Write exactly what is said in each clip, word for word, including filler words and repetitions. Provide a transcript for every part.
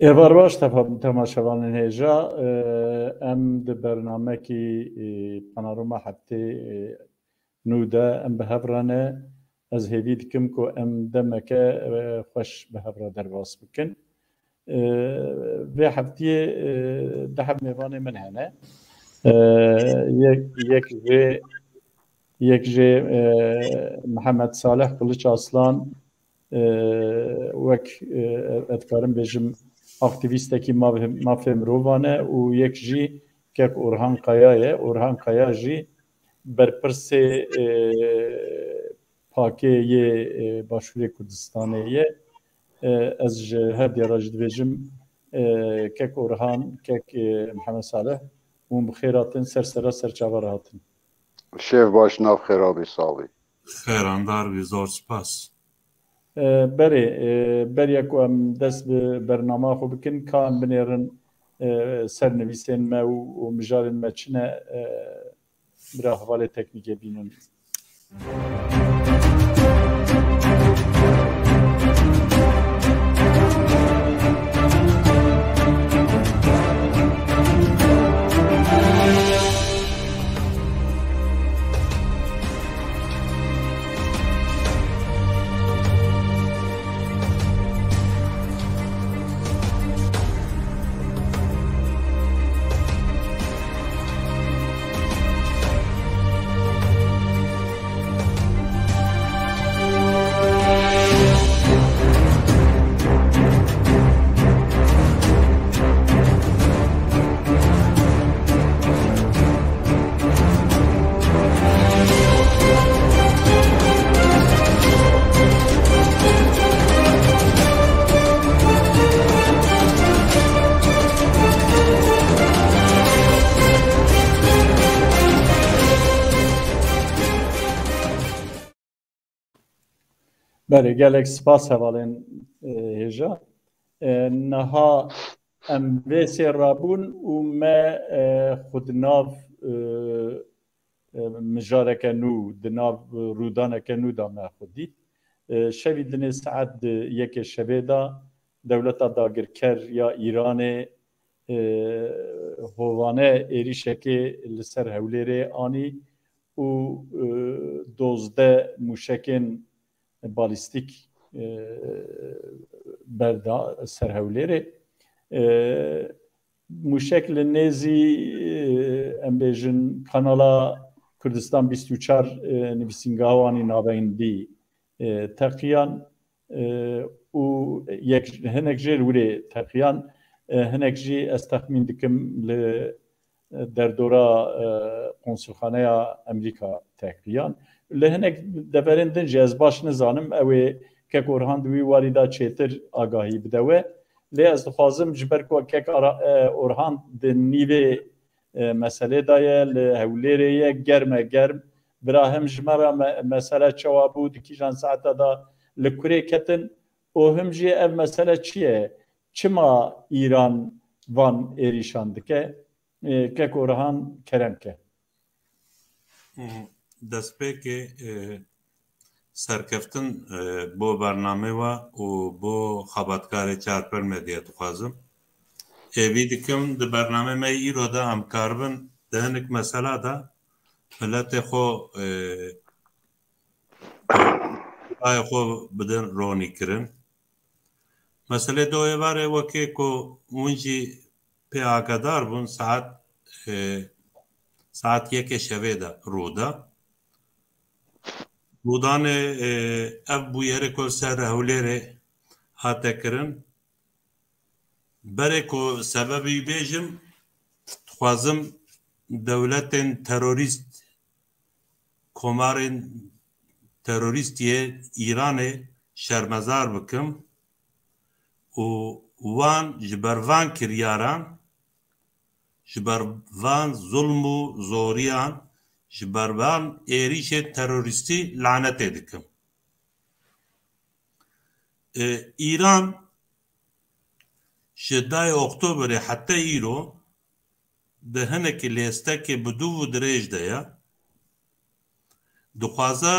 Êvar baş tefa-, temaşevanên hêja, e, em di bernamekî, e, Panorama Heftê, e, nû de em bi hev re ne. Ez hêvî dikim ku em demeke, e, xweş bi hev re derbas bikin. E, vê heftiyê, e, du heb mêvanê min hene. E, yek, yek jê, yek jê, e, Mihemed Salih Kılıç Aslan, e, wek, e, ez dikarim bêjim, aktîvîstekî mafê, mafê mirovan e û yek jî kek Orhan Kaya ye. Orhan Kaya jî berpirsê, e, pakê yê, e, Başûrê Kurdistanê ye. E, ez ji her diya re jî dibêjim, e, kek Orhan, kek, e, Mihemed Salih, hûn bi xêr hatin, ser sera ser çava re hatin. Şev baş, nav xêra bî, sax bî. Xêrandar bî, zor spas. E, berê, e, beriya ku em dest bi bernama xwe bikin, ka em binêrin, e, sernivîsên me û, û mijarên me çi ne, e, bira hevalê teknîkê bînin. Belê, gelek spas hevalên, e, hêja. E, niha em vê sê rabûn û me, e, xwe di nav, e, e, mijareke nû, di nav rûdaneke nû de me xwe dît. E, şevî dinê saet di yekê şevê de dewleta dagirker ya Îranê, e, hovane êrîşekê li ser Hewlêrê anî û, e, dozdeh mûşekên balîstîk, e, berda ser Hewlêrê. E, mûşek li nêzî, e, em bêjin, kanala Kurdistan bîst û çar, e, nivîsîngeha wan ê navendî, e, teqiyan, e, û yek, hinek jê li wirê teqiyan, e, hinek jî ez texmîn dikim li derdora, e, konsulxaneya Amerîka teqiyan. Li hinek deverên din jî ez baş nizanim, ew ê kek Orhan di wî warî de çêtir agahî bide we. Lê ez dixwazim ji ber ku kek Ara-, e, Orhan di nîvê, e, meselê de ye, li Hewlêrê ye, germe germ. Bira him ji me re me-, mesele çawa bû, di kîjan saeta de li kurê ketin û him jî ev mesele çi ye? Çima Îran van êrîşan dike? E, kek Orhan, kerem ke. Destpêkê, e, serkeftin, e, bo bernamê we û bo xebatkarê Çarper Medya dixwazim. Hêvî dikim di bernamê me îro de em karibin di hinek mesela de miletê xwe, e, rayê xwe bidin ronîkirin. Meselê do êvarê wekê ku hûn jî pê agadar bûn, saet, e, saet yekê şevê de rû da. Rûdanê, e, ev bûyerê ku li ser Hewlêrê hate kirin. Berê ku sebebî bêjim, dixwazim dewletên terorîst, komarên terorîst yê Îranê şermezar bikim û wan ji ber van kiryaran, ji ber van zulm û zoriyan, ji ber van êrîşê terorîstî lanetê dikim. E, Îran ji dayê Oktoberê heta îro di hinekî lêstekê bi dûv û dirêj de ye. Dixwaze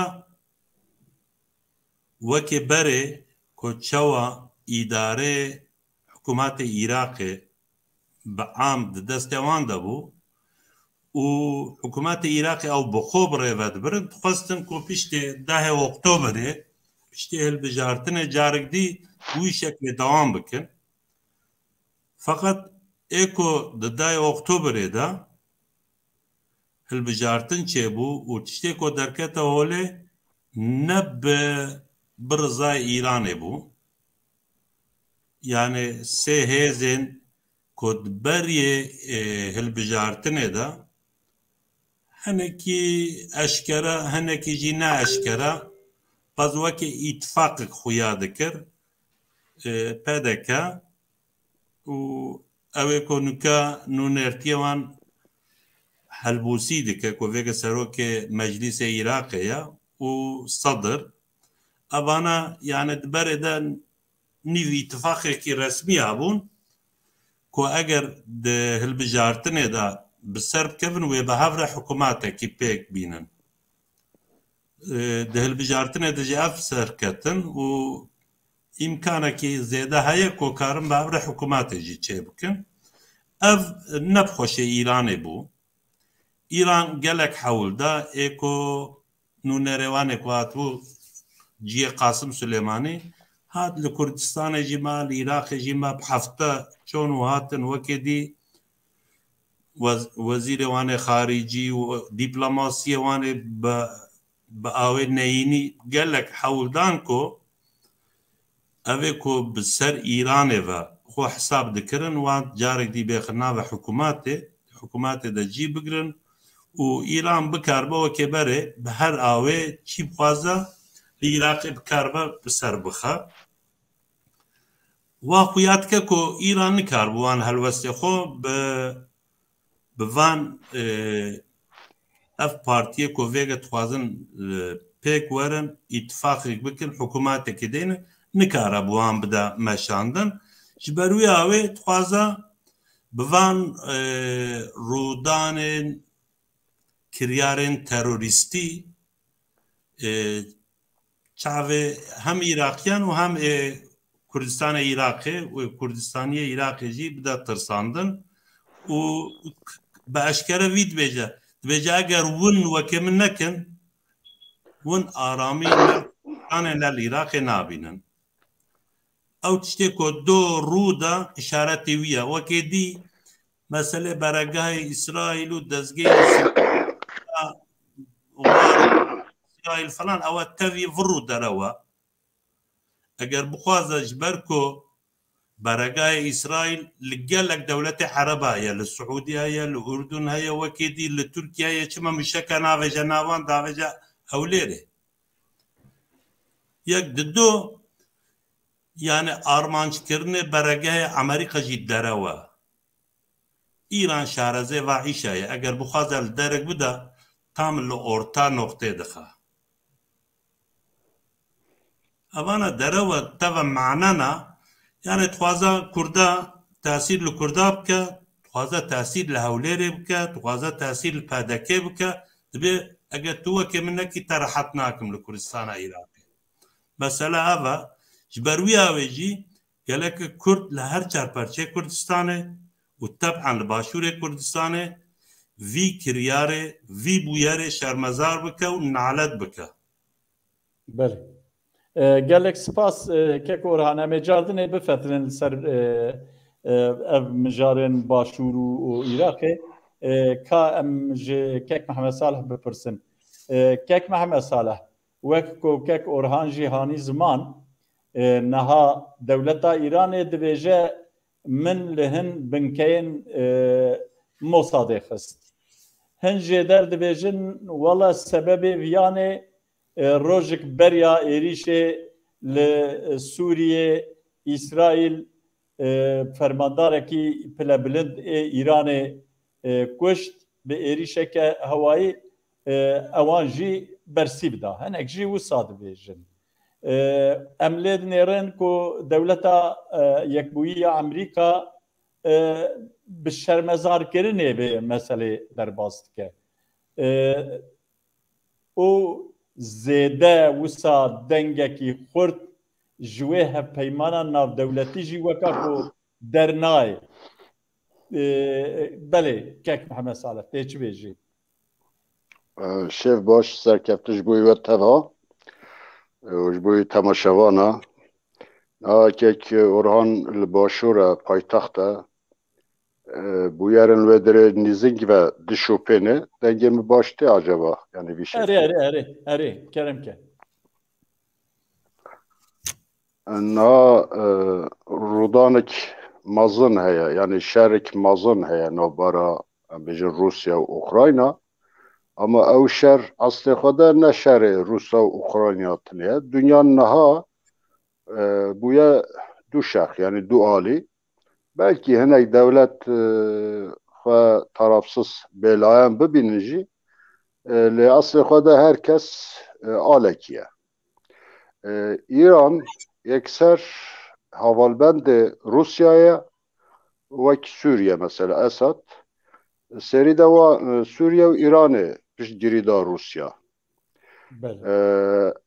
wekî berê ku çawa îdareyê hikûmetê Iraqê bi am di destê wan de bû û hikûmetê Iraqê ew bi xwe bi rê ve dibirin, dixwestin ku piştê dehê Oktoberê, piştê hilbijartinê carek dî bi wî şeklê dewam bikin. Feqet ê ku di dehê Oktoberê de hilbijartin çêbû û tiştê ku derkete holê ne bi, bi rizayê Îranê bû. Yani sê hêzên ku di beriyê, e, hilbijartinê de hinekî eşkere, hinekî jî ne eşkere, baz weke îtifaqek xuya dikir, e, P D K û ew ê ku nûke nûnertiyê wan helbûsî dike ku vêke serokê Meclîsê Iraqê ye û Sedir. Evana, yani, di berê de nîv îtifaqekî resmî hebûn ku eger di hilbijartinê de bi ser bikevin, wê bi hev re hikûmetekî pêk bînin. E, di hilbijartinê de jî ev serketin û îmkanekî zêde heye ku karin bi hev re hikûmetê jî çêbikin. Ev ne bi xweşê Îranê bû. Îran gelek hewl da, ê ku nûnerê wan ê ku hatibû cihê Qasim Sulêmanî, hat li Kurdistanê jî ma, li Iraqê jî ma, bi hefte çûn û hatin, wekê dî wez-, wezîrê wan ê xaricî û dîplomasiyê wan ê bi, bi awê neyînî gelek hewl dan ku ev ê ku bi ser Îranê ve xwe hesab dikirin, wan carek dî bêxin navê hikûmetê, hikûmetê de cî bigirin û Îran bikaribe wekê berê bi her awê çî bixwaze li Iraqê bikaribe bi ser bixe. Wa xuya dike ku Îran nikaribe wan helwestê xwe bi, bi van, e, ev partiyê ku vêge dixwazin, e, pêk werin, îtifaqek bikin, hikûmetekê deynin, nikare bi wan bide meşandin. Ji ber wî awê dixwaze bi van, e, rûdanên, kiryarên terorîstî, e, çavê hem Îraqiyan û hem ê Kurdistanê Îraqê û Kurdistaniyê Îraqê jî bide tirsandin û bi eşkere vî dibêje. Dibêje, eger win wekê min nekin, win aramî ne li Kurdistanê ne li Îraqê nabînin. Ew tiştê ku do rû da, îşaretê wî ye. Wekê dî meselê beregehê Îsraîl û dezgehê Îsraîl, Îsraîl falan, ew e tevî vir û derew e. Eger bixwaze ji ber ku beregehê Îsraîl li gelek dewletê Ereba ye, li Siûdiya ye, li Urdun heye, wekê dî li Tirkiye ye, çima muşeke navêje nav wan, davêje Hewlêrê. Yek di do, yani armanckirine beregehê Amerîka jî derew e. Îran şarezê va îşa ye. Eger bixwaze li derek bide, tam li orta noqtê dixe. Evana derew e, teve manena, yani dixwaza Kurda tesîr li Kurda bike, dixwaza tesîr li Hewlêrê bike, dixwaza tesîr li P D K bike, dibê eger tu wekê min nekî, te rehet nakim li Kurdistana Iraqê. Mesela ev e, ji ber wî awê jî gelek Kurd li her çar perçeyê Kurdistanê û teb'en li Başûrê Kurdistanê vî kiryarê, vî bûyerê şermezar bike û nalet bike. Belê. E, gelek spas, e, kek Orhan. Em ê cardinê bifetilin li ser, e, e, ev mijarên Başûr û, û Iraqê. E, ka em ji kek Mehmet Salih bipirsin. E, kek Mehmet Salih, wek ku kek Orhan jî hanî ziman, e, niha dewleta Îranê dibêje, min li hin binkeyên, e, Mosadê xist. Hin jêder dibêjin, wele sebebê viyanê, e, rojek beriya êrîşê li Sûriyê, Îsraîl, e, fermandarekî pilebilind ê Îranê, e, kuşt bi êrîşeke hewayî, e, ewan jî bersîv da. Hinek jî wisa dibêjin. E, em lê dinêrin ku dewleta, e, Yekbûyî ya Amerîka, e, bi şermezarkirinê vê meselê derbas dike. E, û zêde wisa dengekî xurt ji wê hevpeymana navdewletî jî, weka ku dernayê. E, belê, kek Mihemed Salih, tê çi bêjî? Şev baş, serkeftin ji bo we teva û ji bo temaşevana. Niha kek Orhan li başûr e, paytext e. Bûyerên wê dirê nîzing ve dişopêne. Dengê min baş tê acaba? Yani vî şeklî. Erê, erê, erê, erê. Kerem ke. Niha, e, rûdanek mezin heye, yani şerek mezin heye navbera, em bêjin, Rûsya û Ukrayna. Ama ew şer eslê xwe de ne şerê Rûsya û Ukrayna tenê ye. Dinya niha, e, bûye du şex, yani du alî. Belkî hinek dewlet, e, xwe tarafsiz bêlayan bibînin jî, e, lê eslê xwe de her kes, e, alekî ye. E, Îran yekser hevalbendê Rûsyayê ye, wek Sûriye mesela Esad. Serî de wa, e, Sûriye û Îranê piştgirî da Rûsya. Belê. E,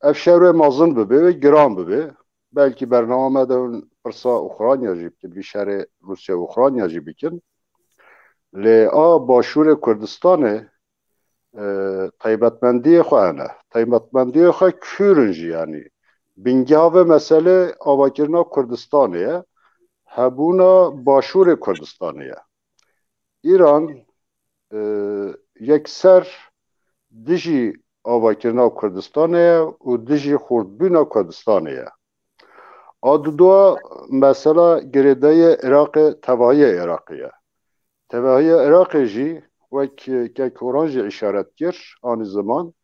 ev şer wê mezin bibe, wê giran bibe. Belkî bernama me de hûn pirsa Ukrayna jî bikin, vî şerê Rûsya û Ukrayna jî bikin. Lê a Başûrê Kurdistanê, e, taybetmendiyê xwe hene. Taybetmendiyê xwe kûr in jî, yanî. Bingeha vê meselê avakirina Kurdistanê ye. Hebûna Başûrê Kurdistanê ye. Îran, e, yekser dijî avakirina Kurdistanê ye û dijî xurtbûna Kurdistanê ye. A dudua mesela girêdayî Iraqê, tevahiyê Iraqê ye. Tevahiyê Iraqê jî, wek kek Orhan jî îşaret kir, anî ziman,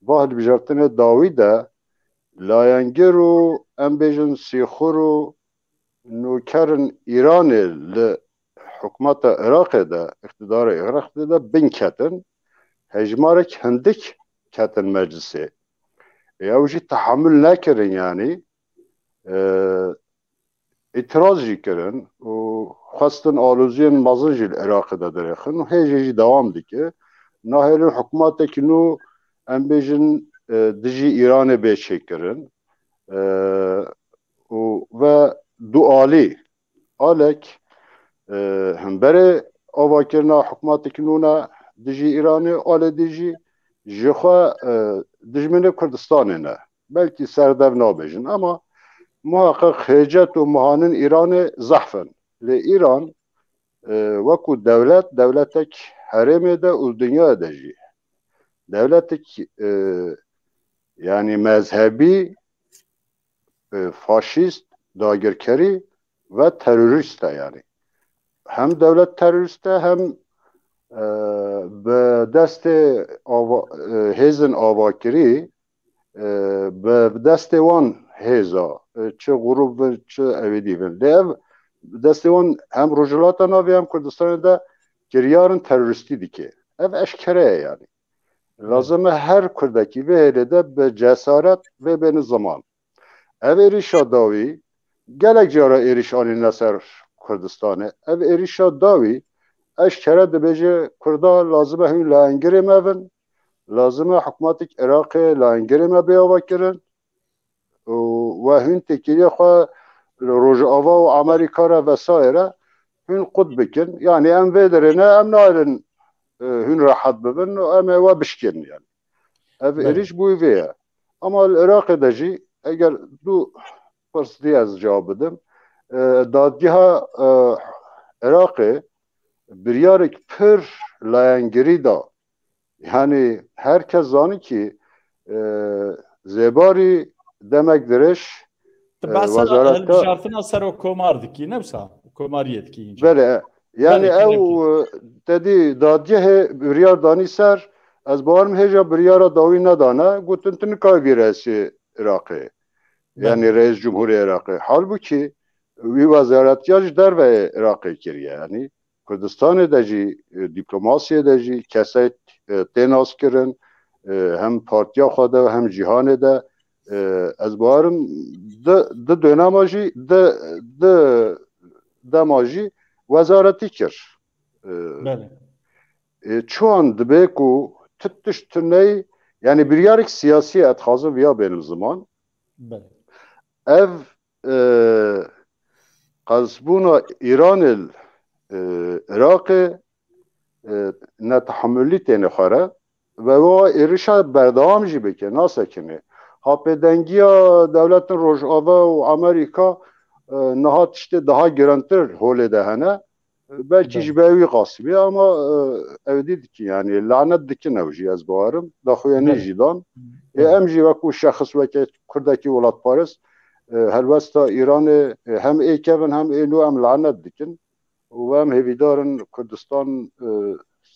va hilbijartinê dawî de layengir û, em bêjin, sîxur û nûkerên Îranê li hikûmeta Iraqê de, îqtîdara Iraqê de bin ketin, hejmarek hindik ketin meclisê. Ê, ew jî tehamul nekirin, yanî, e, îtiraz jî kirin û xwestin aloziyên mezin jî li Iraqê de dirêxin û hê jê jî dewam dike. Nahêlin hikûmetekî nû, em bêjin, e, dijî Îranê bê çêkirin. E, û ve du alî, alek, e, hemberê avakirina hikûmetekî nû ne dijî Îranê, alê dijî jixwe, e, dijminê Kurdistanê ne. Belkî serdev nabêjin, ama muheqeq hêcet û muhanin Îranê zehf in. Lê Îran, e, wekû dewlet, dewletek herêmê de û dinyayê de jî. Dewletek, e, yanî mezhebî, e, faşîst, dagirkerî ve terorîst e yanî. Hem dewlet terorîst e, hem, e, bi destê ava-, e, hêzên avakirî, e, bi destê wan hêza, e, çi grûp bin, çi ewêdî bin. Lê ev bi destê wan hem Rojhilata Navî hem Kurdistanê de kiryarên terorîstî dike. Ev eşkere ye yanî. Lazim e her Kurdekî vê hêlê de bi cesaret vê bêne ziman. Ev êrîşa dawî gelek cara êrîş anîne ser Kurdistanê. Ev êrîşa dawî eşkere dibêje Kurda lazim e hûn li engirê me bin, lazim e hikûmetek Iraqê li engirê me bê avakirin û we hûn têkiliya xwe li Rojava û Amerîka re vesaire hûn qut bikin. Yanî em vê derê ne, em narin, e, hûn rehet bibin û em ê we bişkênin yanî. Ev êrîş bûyî vê ye. Ama li Iraqê de jî eger du pirs dî ez cewab bidim. E, dadgeha, e, Iraqê biryarek pir layengirî da. Yanî her kes zanî kî, e, Zêbarî demek dirêj, Tu e, behsa wezareta hilbijartina serokkomar dikî, ne wisa? Komariyê dikî înca. Belê, e, yanî Belê, ew, kerem kî. E, te dî dadgehê biryar danî ser, ez bawerim hêja biryara dawî nedane, gotin tu nikayî bî reisê Iraqê. Belê. Yanî reis cumhurê Iraqê. Halbûkî wî wezaretiya ji derveyê Iraqê kiriye. Yanî Kurdistanê de jî, e, dîplomasiyê de jî kesek, e, tê naskirin, e, hem partiya xwe de hem cîhanê de, e, ez bawerim di, di dönema jî, di, di dema jî wezaretî kir. E, Belê. E, çiwan dibe ku tu tişt tu ney, yanî biryarek siyasî ye, ez dixwazim viya bênim ziman. Belê. Ev, e, qelsbûna Îranê li, e, Iraqê, e, netehemilî têne xwe re ve wa êrişa berdewam jî bike, nasekinê. Hapêdengiya dewletên Rojava û Amerîka, e, niha tiştê daha girantir holê de hene. Belkî ji ber wî qasî bê, ama, e, ew dî dikin, yanî lanet dikin ew jî, ez bawerim. Daxuyanî jî dan. Ê, em jî wekû şexs, weke Kurdekî welatparêz, e, helwesta Îranê, e, hem ê kevin hem ê nû em lanet dikin. Û em hêvîdar in Kurdistan, e,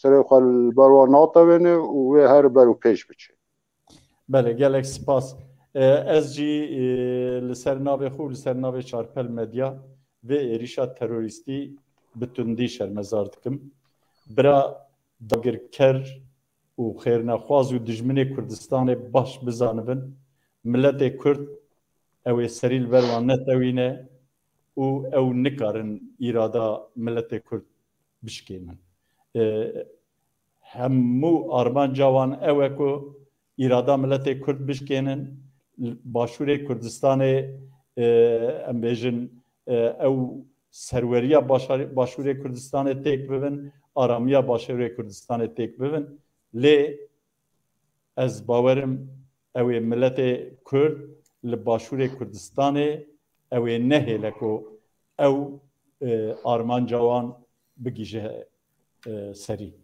serê xwe li ber wan natewêne û wê her ber û pêş biçe. Belê, gelek spas. E, ez jî, e, li ser navê xwe û li ser navê Çarpel Medya vê êrîşa terorîstî bi tundî şermezar dikim. Bira dagirker û xêrnexwaz û dijminê Kurdistanê baş bizanibin, miletê Kurd ew ê serî li ber wan netewîne û ew nikarin îrada miletê Kurd bişkênin. E, hemû armanca wan ew e ku îrada miletê Kurd bişkênin, Başûrê Kurdistanê, e, em bêjin, e, ew serweriya Başar-, Başûrê Kurdistanê têk bibin, aramiya Başûrê Kurdistanê têk bibin. Lê ez bawerim ew ê miletê Kurd li Başûrê Kurdistanê ew ê nehêle ku ew, e, armanca wan bigihîje, e, serî.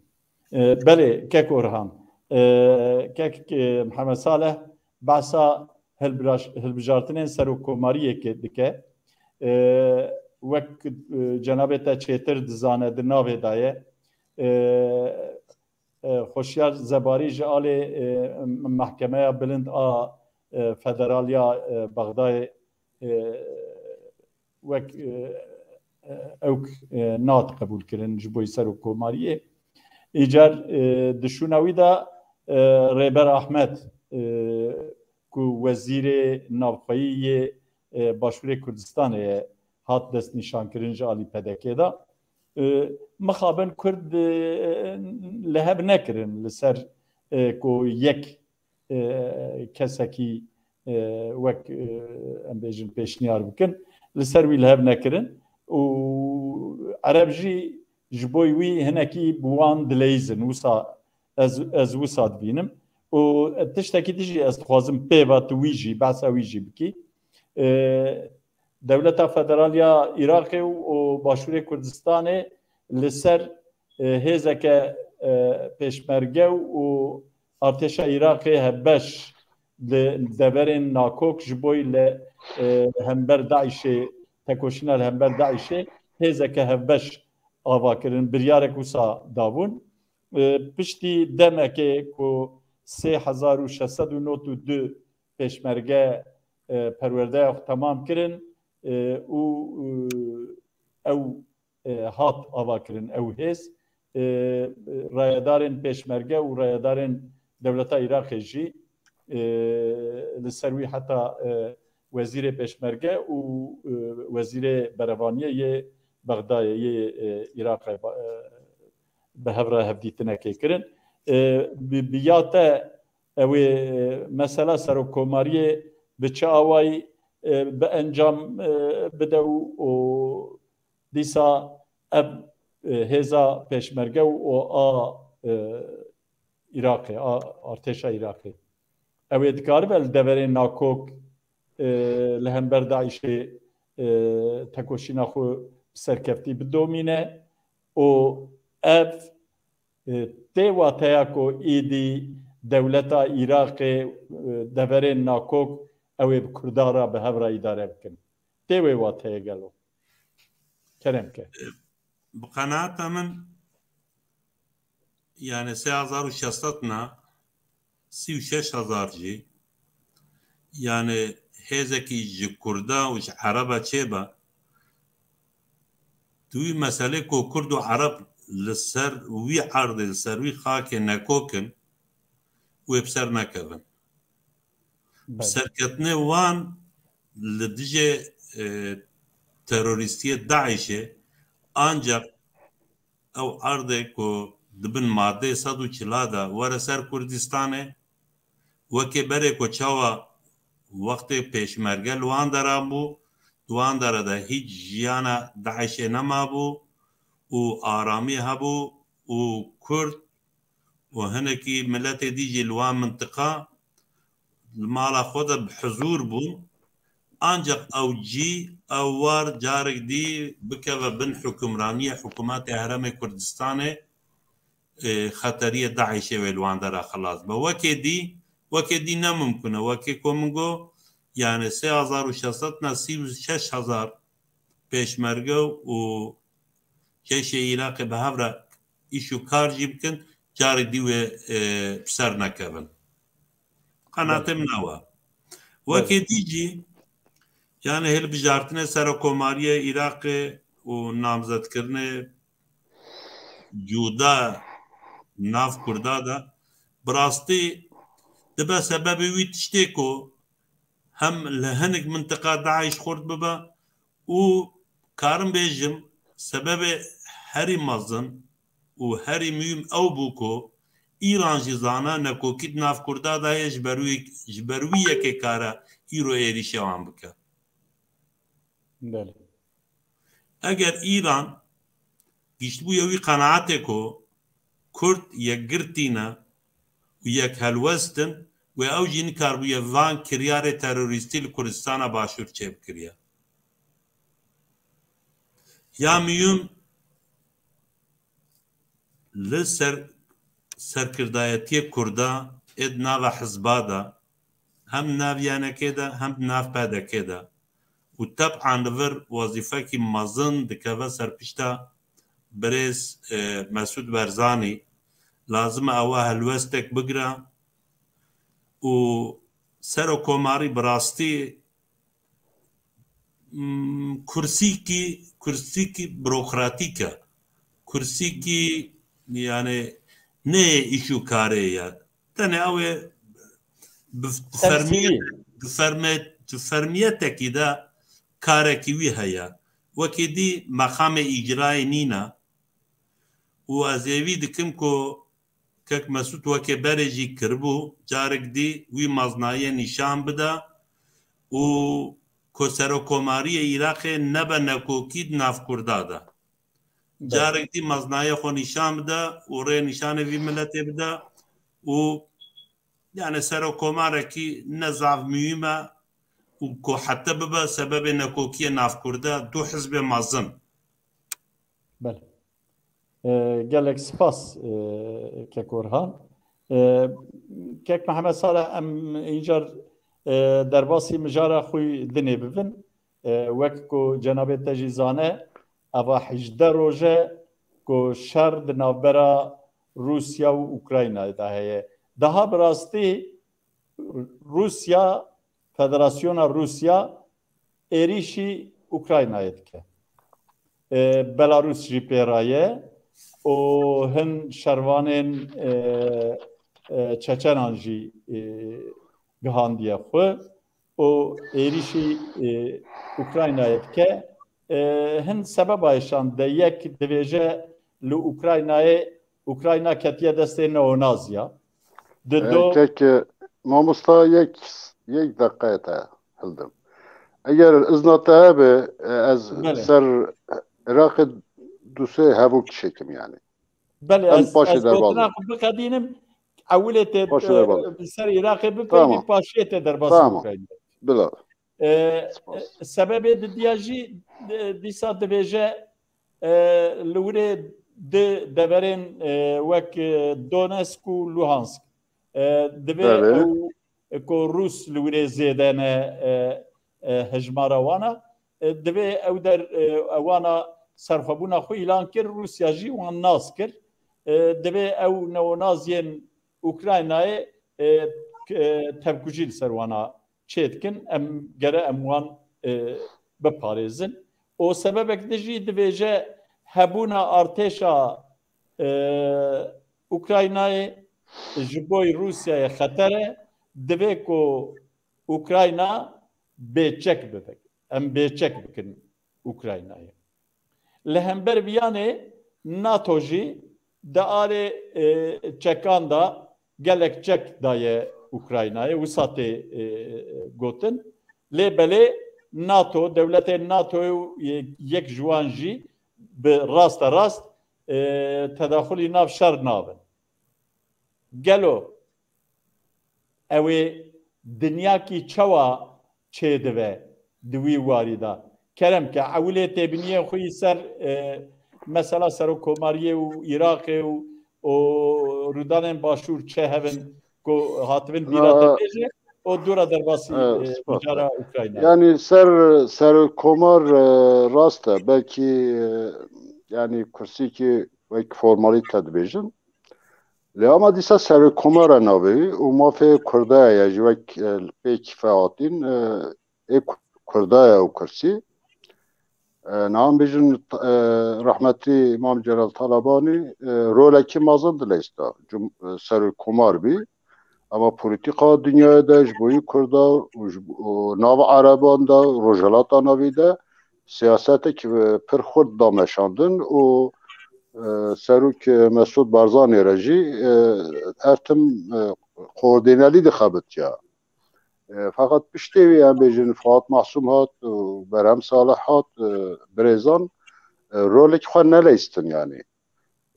E, belê, kek Orhan, e, kek, e, Mihemed Saleh behsa hilbiraş-, hilbijartinên serokkomariyê ke-, dike. E, wek, e, cenabê te çêtir dizane, di navê de ye. E, e, Xoşyar Zebarî ji alê, e, Mehkemeya Bilind a, e, Federal ya, e, Bexdayê, e, wek, e, e, ewk, e, nat qebûl kirin ji bo serokkomariyê. Îcar, e, di şûna wî de, e, Rêber Ahmed, e, ku wezîrê navxweyî yê, e, Başûrê Kurdistanê ye, hat destnîşankirin ji alî P D K de. E, mixabin Kurd, e, li hev nekirin li ser, e, ku yek, e, kesekî, e, wek, e, em bêjin pêşniyar bikin, li ser wî li hev nekirin û Ereb jî ji bo wî hinekî bi wan dileyîzin. Wisa ez, ez wisa dibînim. Û tiştekî din jî ez dixwazim pê ve tu wî jî, behsa wî jî bikî. E, Dewleta Federal ya Iraqê û, û Başûrê Kurdistanê li ser, e, hêzeke, e, pêşmerge û artêşa Iraqê hevbeş li deverên nakok ji bo li, e, hember DAIŞê, tekoşîna li hember DAIŞê hêzeke hevbeş ava kirin, biryarek wisa dabûn. E, piştî demekê ku sê hezar û şeş sed û nod û du pêşmerge, e, perwerdeya xwe temam kirin, e, û, e, ew, e, hat avakirin ew hêz. E, rayedarên pêşmerge û rayedarên dewleta Iraqê jî, e, li ser wî heta, e, wezîrê pêşmerge û, e, wezîrê berevaniyê yê Bexdayê yê, e, Iraqê, e, bi hev re hevdîtinekê kirin. E, bi, bi ya te ew ê, e, mesela serokkomariyê bi çi awayî, e, bi encam, e, bide û, û dîsa ev, e, hêza pêşmerge û, û a, e, Iraqê, a artêşa Iraqê. Ew ê dikaribe li deverên nakok, e, li hember DAIŞê, e, tekoşîna xwe bi serkeftî bidomîne û ev, e, tê wateya ku êdî dewleta Iraqê, e, deverên nakok ew ê bi Kurdan re bi hev re îdare bikin. Tê wê wateyê gelo? Kerem ke. Bi qenaeta min, yani sê hezar û şeş sed na, sî û şeş hezar jî, yani hêzekî ji Kurda û ji Ereba çêbe, tu wî meselê ku Kurd û Ereb li ser wî erdê, li ser wî xakê nekok in, wê bi ser nekevin. Bi serketinê wan li dijê, e, terorîstiyê DAIŞê, ancak ew erdê ku di bin madeyê sed û çila de were ser Kurdistanê, wekê berê ku çawa wextê pêşmerge li wan deran bû, Di wan dere de hîç jiyana DAIŞê nemabû û aramî hebû û Kurd û hinekî miletê dî jî li wan mintiqa li mala xwe de bi hizûr bûn. Ancaq ew cî, ew war carek dî bikeve bin hukimraniya hikûmetê Herêmê Kurdistanê, e, xeteriyê DAIŞê wê li wan dera xilas be. Wekê dî, wekê dî ne mimkun e. Wekê ku min got, yani sê hezar û şeş sed ne sî û şeş hezar pêşmerge û ceyşê Iraqê bi hev re îş û kar jî bikin, carê dî wê, e, bi ser nekevin. Qenaatê min ew e. Wekê dî jî, yani hilbijartinê serokomariyê Iraqê û namzetkirinê cuda nav Kurda de, bi rastî dibe sebebê wî tiştê ku hem li hinek mintiqa DAIŞ xurt bibe û karim bêjim, sebebê herî mezin û herî muhîm ew bû ku Îran jî zana nekokî di nav Kurda de ye, ji ber wî, ji ber wî yekê kare îro êrîşê wan bike. Belê. Eger Îran giştibûye wî qenaetê ku Kurd yekgirtî ne û yek helwest in, wê ew jî nikaribûye van kiryarê terorîstî li Kurdistana Başûr çêbikiriye. Ya miyûm li ser, serkirdayetiyê Kurda ê di nava hizba de, hem nav YNK'ê de, hem nav PDK'ê de. Û teb'an li vir wezîfekî mezin dikeve ser pişta birêz, e, Mesûd Barzanî. Lazim e ewa helwestek bigre û serokomarî bi rastî, mm, kursîkî, kursîkî burokratîk e. Kursîkî, yani, ne yê îş û karê ye. Tenê ew ê bi, bi fermiyet, bi ferme-, bi fermiyetekî de karekî wî heye. Wekî dî meqamê îcrayê nîne. Û ez êvî dikim ku kek Mesûd wekê berê jî kiribû, carek dî wî meznayê nîşan bide û ku serokomariyê Iraqê nebe nekokî di nav Kurda de. Belê. Carek dî meznayê xwe nîşan bide û rê nîşanê vî miletê bide û, yani, serokomarekî ne zaf muhîm e û ku heta bibe sebebê nekokiyê navkurde du hizbê mezin. Belê. E, gelek spas, e, Kek Orhan. E, Kek Mehmet Salih, em încar, e, derbasî mijara xwe dinê bibin. E, wek ku cenabê te jî zane, eva hejdeh roj e ku şer di navbera Rûsya û Ukraynayê de heye. Daha bi rastî Rûsya, Federasyona Rûsya êrîşî Ukraynayê dike. E, Belarûs jî pê re ye û hin şervanên, e, e, Çeçenan jî, e, gihandiye xwe û êrîşî, e, Ukraynayê dike. E, hin sebeba êşan de yek dibêje li Ukraynayê, Ukrayna ketiye destê neonaziya. Di E, do kek, e, mamosta yek, yek deqe te hildim. Eger izna te hebe, e, ez Belê. ser Iraqê du sê hevok çêkim yani. Belê, Em ez, paşê ez derbas gotina bû. xwe biqedînim, ewilê tê, Paşê e, derbas. ser Iraqê bipeyvî, Tamam. paşê tê derbas Tamam. Ukrayna. Bila. E, Spas. e, sebebê didiya jî, e, dîsa dibêje, e, li wirê di deverên, e, wek, e, Donetsk û Luhansk. E, divê Belê. ew, e, ku Rûs li wirê zêde ne, e, e, hejmara wana, e, divê ew der, e, ewana serxwebûna xwe îlan kir, Rûsya jî wan nas kir. E, divê ew neonaziyên Ukraynayê, e, k-, e, tevkujî li ser wana çê dikin, em gere em wan, e, biparêzin. Û sebebek din jî dibêje hebûna artêşa, e, Ukraynayê ji bo Rûsyayê xeter e, divê ku Ukrayna bêçek bibe. Em bêçek bikin Ukraynayê. Li hember viyanê NATO jî di alê, e, çekan de gelek çek daye Ukraynayê, wisa tê, e, gotin. Lê belê NATO, dewletên NATOyê û yek ji wan jî bi raste rast, e, tedaxulî nav şer nabin. Gelo ew ê dinyakî çawa çêdibe di wî warî de? Kerem ke, ewilê têbiniyên xwe yî ser, e, mesela serokkomariyê û Iraqê û, û rûdanên başûr çi hebin ku hatibin bîra te bêje û dûra derbasî, e, mijara Ukrayna. Yani ser, serokkomar, e, rast e. Belkî, e, yani kursîkî wek formalîte dibêjin. Lê ama dîsa serokkomar e navê wî û mafê Kurda ye, ji wek, e, pêk fehatîn, e, ê Ku-, Kurda ye û kursî. E, niha em bêjin, e, rehmetî Mam Celal Talabanî, e, rolekî mezin dileysta. Cum-, e, serokkomar bî. Ama polîtîka dinyayê de ji bo yî Kurda û ji bo, û nav Ereban de, Rojhilata Navî de siyasetek, e, pir xurt da meşandin û, e, Serok, e, Mesûd Barzanî re jî, e, her tim, e, koordînelî dixebitiya. E, feqet piştê wî em bêjin Fuat Mahsûm hat û Berhem Salih hat, e, birêzan, e, rolek xwe neleyistin yani.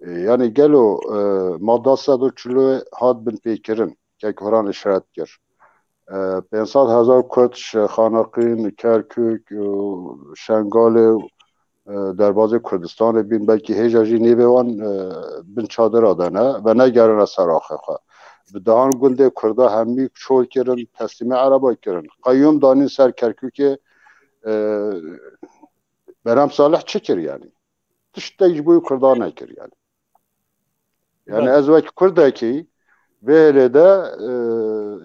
E, yani gelo, e, madda sed û çil hat binpêkirin, kek Horan îşaret kir. E, pênc sed hezar Kurd ji Xaneqîn, Kerkûk û Şengalê û, e, derbazê Kurdistanê bîn, belkî hêja jî nêvê wan, e, bin çadira de ne ve negerine ser axê xwe. Bi dehan gundê Kurda hemî çol kirin, teslîmê Ereba kirin. Qeyûm danîn ser Kerkûkê, e, Berhem Salih çi kir yani? Tiştek ji bo Kurdan nekir yani. Yani ez wek Kurdekî vê hêlê de, e,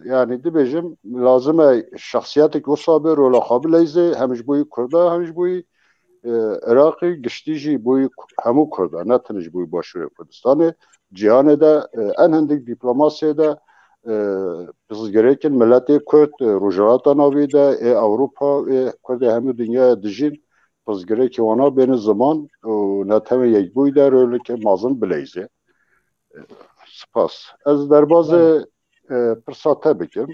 yani dibêjim, lazim e şexsiyetek wisa bê, rola xwe bileyzê, hem ji bo Kurda, hem ji bo, e, Iraqê, giştî jî bo hemû Kurda, ne tenê ji bo Başûrê Kurdistanê, cîhanê de, e, en hindik dîplomasiyê de, e, pirsgirêkên miletê Kurd, e, Rojhilata Navî de, ê Ewropa, ê Kurdê hemû dinyayê dijîn, pirsgirêkê wana bêne ziman û Netewên Yekbûyî de roleke mezin bileyzê. Spas. Ez derbazê, e, pirsa te bikim.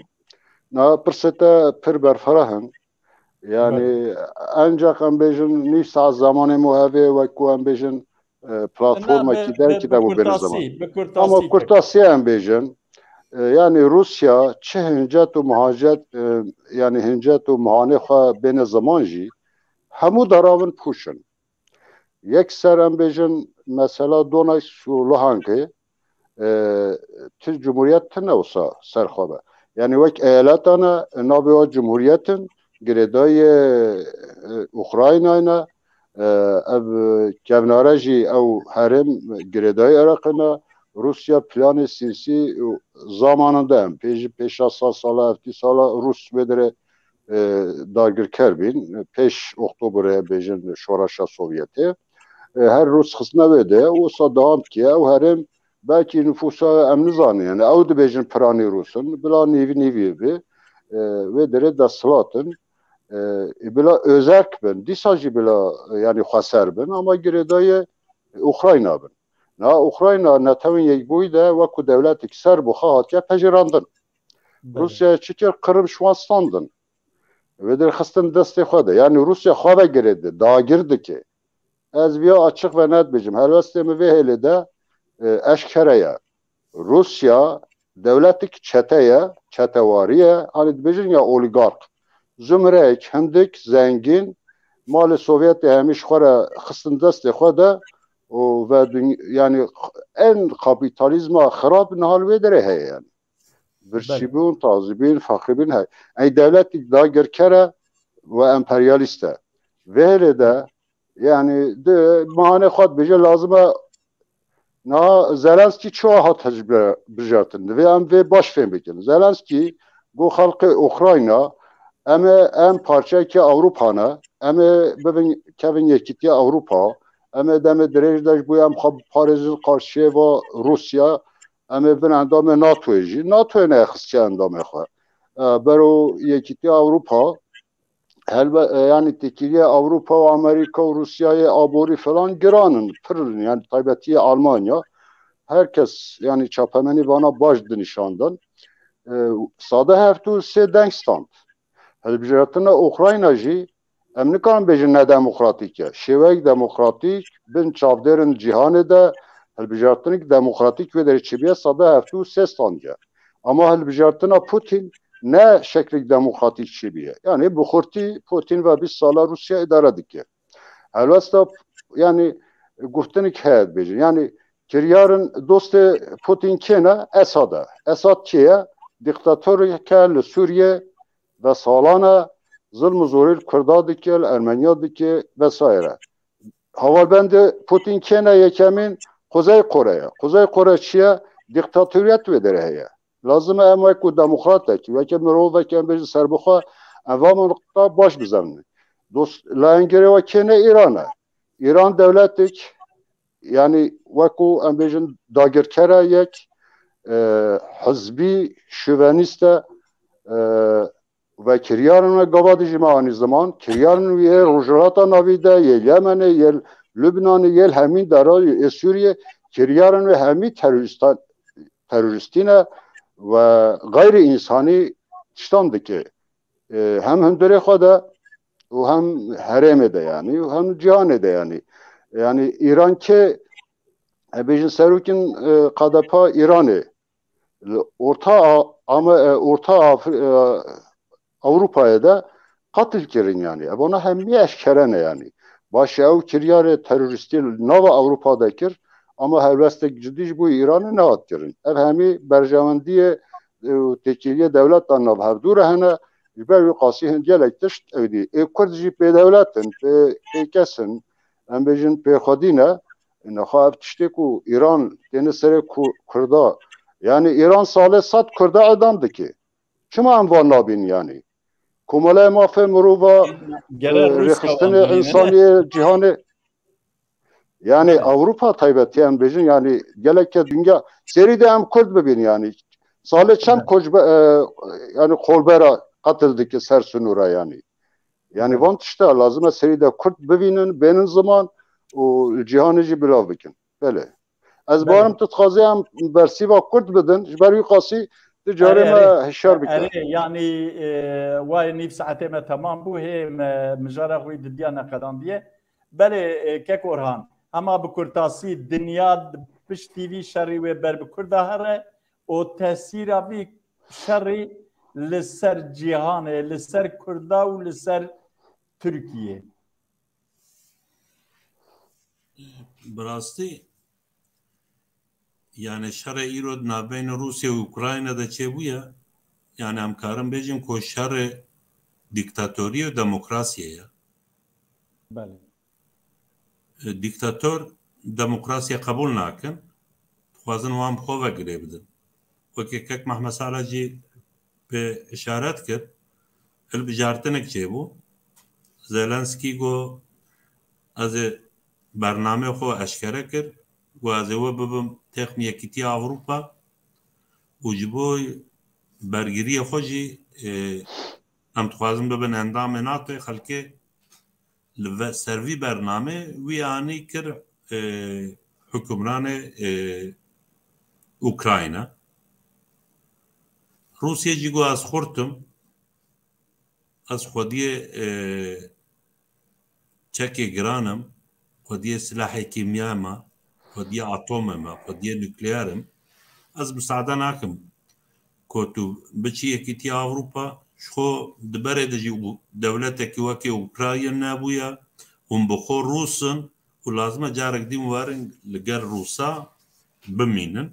Na pirsê te pir berfireh in. Yani ancak em bêjin nîv saet zemanê me hevê wek ku em bêjin, e, platformekî derkî de bû bêne ziman. Ama kurtasî em bêjin. E, yani Rûsya çi hincet û muhancet, e, yani hincet û muhanê xwe bêne ziman jî hemû deravin pûş in. Yek ser em bêjin mesela Donetsk û Luhanskê, e, tu cumhuriyet tune wisa ser xwe be. Yani wek eyaleta ne, navê wan cumhuriyet in, girêdayî, e, Ukraynayê ne, e, ev kevnare jî ew herêm girêdayî Iraqê ne. Rûsya planê sînsî û zamanin de em pêjî pêşa sal sala, eftî sala Rûs wê dirê, e, dagirker bîn. Pêş Oktoberê bêjin şoreşa Sovyetê. E, her Rûs xistine wê de, wisa dewam dikiye. Ew herêm belkî nifûsa em nizanin. Yani ew dibêjin piranî Rûs in, bila nîvî nîvî bi. E, wê derê desthilat in. E, e, bila özerk bin. Dîsa jî bila, e, yani xweser bin. Ama girêdayê Ukrayna bin. Na Ukrayna Netewên Yekbûyî de wekû dewletek ser bi xwe hatiye pejirandin. Belê. Rûsya çi kir? Qirm ji wan standin. Wê derê xistin destê xwe de. Yani Rûsya xwe vegirê de, dagir dike. Ez viya açiq ve net bêjim. Helwestê min vê hêlê de, e, eşkere ye. Rûsya dewletek çete ye, çetewarî ye. Hani dibêjin ya oligark. Zumreyek, hindik, zengîn, malê Sovyetê hemî ji xwe re xistin destê xwe de û ve duny-, yani en kapîtalîzma xirab niha li wê derê heye yani. Birçîbûn, tazîbîn, feqîbîn heye. Ey dewletek dagirker e ve emperyalîst e. Vê hêlê de yani di mahanê xwe dibêje lazim e niha Zelenskî çawa hat hilbijartin? Divê em vê baş fêm bikin. Zelenskî got xelkê Ukrayna, em ê, em parçeyekî Ewropa ne, em ê bibin kevin yekîtiya Ewropa, em ê demê dirêj de ji bo em xwe biparêzin qarşiyê va Rûsya, em ê bin endamê NATOyê jî. NATOyê nexistiye endamê xwe. E, bero yekîtiya Ewropa, Helbe-, e, yani têkiliya Ewropa û Amerîka û Rûsyayê aborî falan giran in, pir in, yani taybetî Almanya. Her kes yani çapemenî vana baş dinîşandin. E, sade hevdû sê deng stand. Hilbijartina Ukrayna jî em nikarin bêjin nedemokratîk e. Şêweyek demokratîk bin çavdêrin cîhanê de hilbijartinek demokratîk wê derê çêbiye sed û heftê û sê standiye. Ama hilbijartina Putin ne şeklek demokratîk çêbiye. Yani bi xurtî Putin ve bîst sala Rûsya îdare dike. Helwesta, yani, guftinek heye dibêjin. Yani kiryarin dostê Putin kê ne? Esad e. Esad kê ye? Diktatorek e li Sûriye ve salan e zilm û zorê li Kurda dike, li Ermeniya dike vesaire. Hevalbendê Putin kê ne? Yekemîn Kuzey Kore ye. Kuzey Kore çi ye? Diktatoriyet wê derê heye. Lazim e em wekî demokratekî, wekî mirovekî em bêjin serbixwe, em va nuqta baş bizemînin. Dost, layengirê we kê ne? Îran e. Îran dewletek, yani wekî em bêjin dagirker e, yek, e, hizbî, şovenîst e, e, ve kiryarên wê gava dijî me anî ziman, kiryarên wê yê Rojhilata Navî de, yê Yemenê, yê Lubnanê, yê hemîn dera yê Sûriyê, kiryarên wê hemî terorîstan, terorîstî ne ve xeyrî însanî tiştan dike. E, hem hundirê xwe de û hem herêmê de, yani, û hem cîhanê de, yani. Yani Îran kê, e, bêjin serokên, e, K D P Îranê li Orta A-, Ama-, e, Orta Afri-, e, Ewropayê de qetil kirin, yani. Evana hemî eşkere ne, yani. Baş e, ew kiryarê terorîstî li nava Ewropa de kir, ama helwestek cidî ji bo Îranê nehat kirin. Ev hemî berjewendiyê, e, û têkiliyê dewletan navhevdû re hene, ji ber wî qasî hin gelek tişt ew dî. Ê Kurd jî pê dewlet in, pê, pê kes in, em bêjin pê xwedî ne. Nexwe ev tiştê ku Îran têne serê ku-, Kurda, yani Îran salê sed Kurda edam dike. Çima em van nabînin yani? Komelaya Mafê Mirova, Gele e, Rûsya rêxistinê van bîne. Însaniyê cîhanê, yani Gele. Ewropa taybetî em bêjin, yani geleke dinya serî de em Kurd bibîn yani. Salê çend Gele. Koçbe-, e, yani kolbera qetil dike ser sinûra yani. Yani Gele. Van tişta lazim e serî de Kurd bibînin, bênin ziman û cîhanê jî bilav bikin. Belê. Ez Belê. Barim tu dixwazî em bersîva Kurd bidin, ji ber wî qasî tu carê Erê, me erê. Hişyar bike. Erê, yanî, e, wayê nîv saetê me temam bû, hê me mijara xwe yî didiya neqedandiye. Belê, e, kek Orhan, hema bi kurtasî dinya piştî vî şerî wê ber bi Kurda here û tesîra vî şerî li ser cîhanê, li ser Kurda û li ser Tirkiyê. Bi rastî, yani şerê îro di navbeyna Rûsya û Ukrayna de çêbûye, yani em karin bêjin ku şerê dîktatoriyê û demokrasiyê ye. Belê. E, dîktator demokrasiya qebûl nakin, dixwazin wan bi xwe ve girê bidin. Wekî kek Mehmet Sala jî pê işaret kir, hilbijartinek çêbû. Zelenskî got, ez ê bernameyê xwe eşkere kir, got, ez ê we bibim têxim Yekîtiya Ewropa û ji bo bergiriyê xwe jî, e, em dixwazin bibin endamê NATOyê, xelkê li ve-, ser vî bernamê wî anî kir, e, hukimranê, e, Ukrayna. Rûsya jî got, ez xurt im, ez xwediyê, e, çekê giran im, xwediyê silahê kîmya me, xwediyê atomê me, xwediyê nukleer im. Ez misade nakim ku tu biçî Yekîtiya Ewropa, ji xwe di berê de jî û dewletekî wekî Ukrayna nebûye, hûn bi xwe Rûs in û lazim e carek din werin li gel Rûsa bimînin.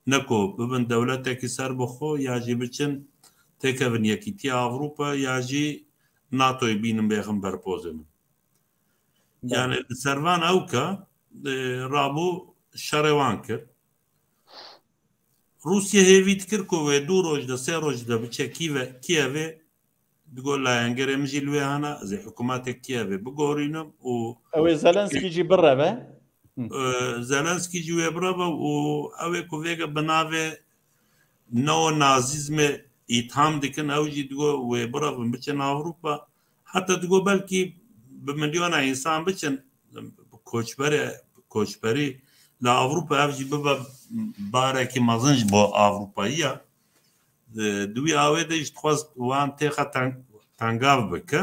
Ne ku bibin dewletekî serbixwe ya jî biçin têkevin Yekîtiya Ewropa ya jî NATOyê bînin bêxin ber pozê min. Belê. Yani li ser van ewka, e, rabû şerê wan kir. Rûsya hêvî dikir ku wê du roj de, sê roj de biçe Kîve-, Kîevê, digot, layengerê min jî li wê hene, ez ê hikûmetê Kîevê bigorînim û Ew ê Zelenskî jî bireve. Hı. E, Zelenskî jî wê bireve û ew ê ku vêga bi navê neonazîzmê îtham dikin, ew jî digot wê birevin biçin Ewropa. Heta digot belkî bi milyona însan biçin, koçberê, koçberî li Ewropa, ev jî bibe barekî mezin ji bo Ewropayiya. Di, di wî awê de jî dixwest wan têxe teng-, tengav bike.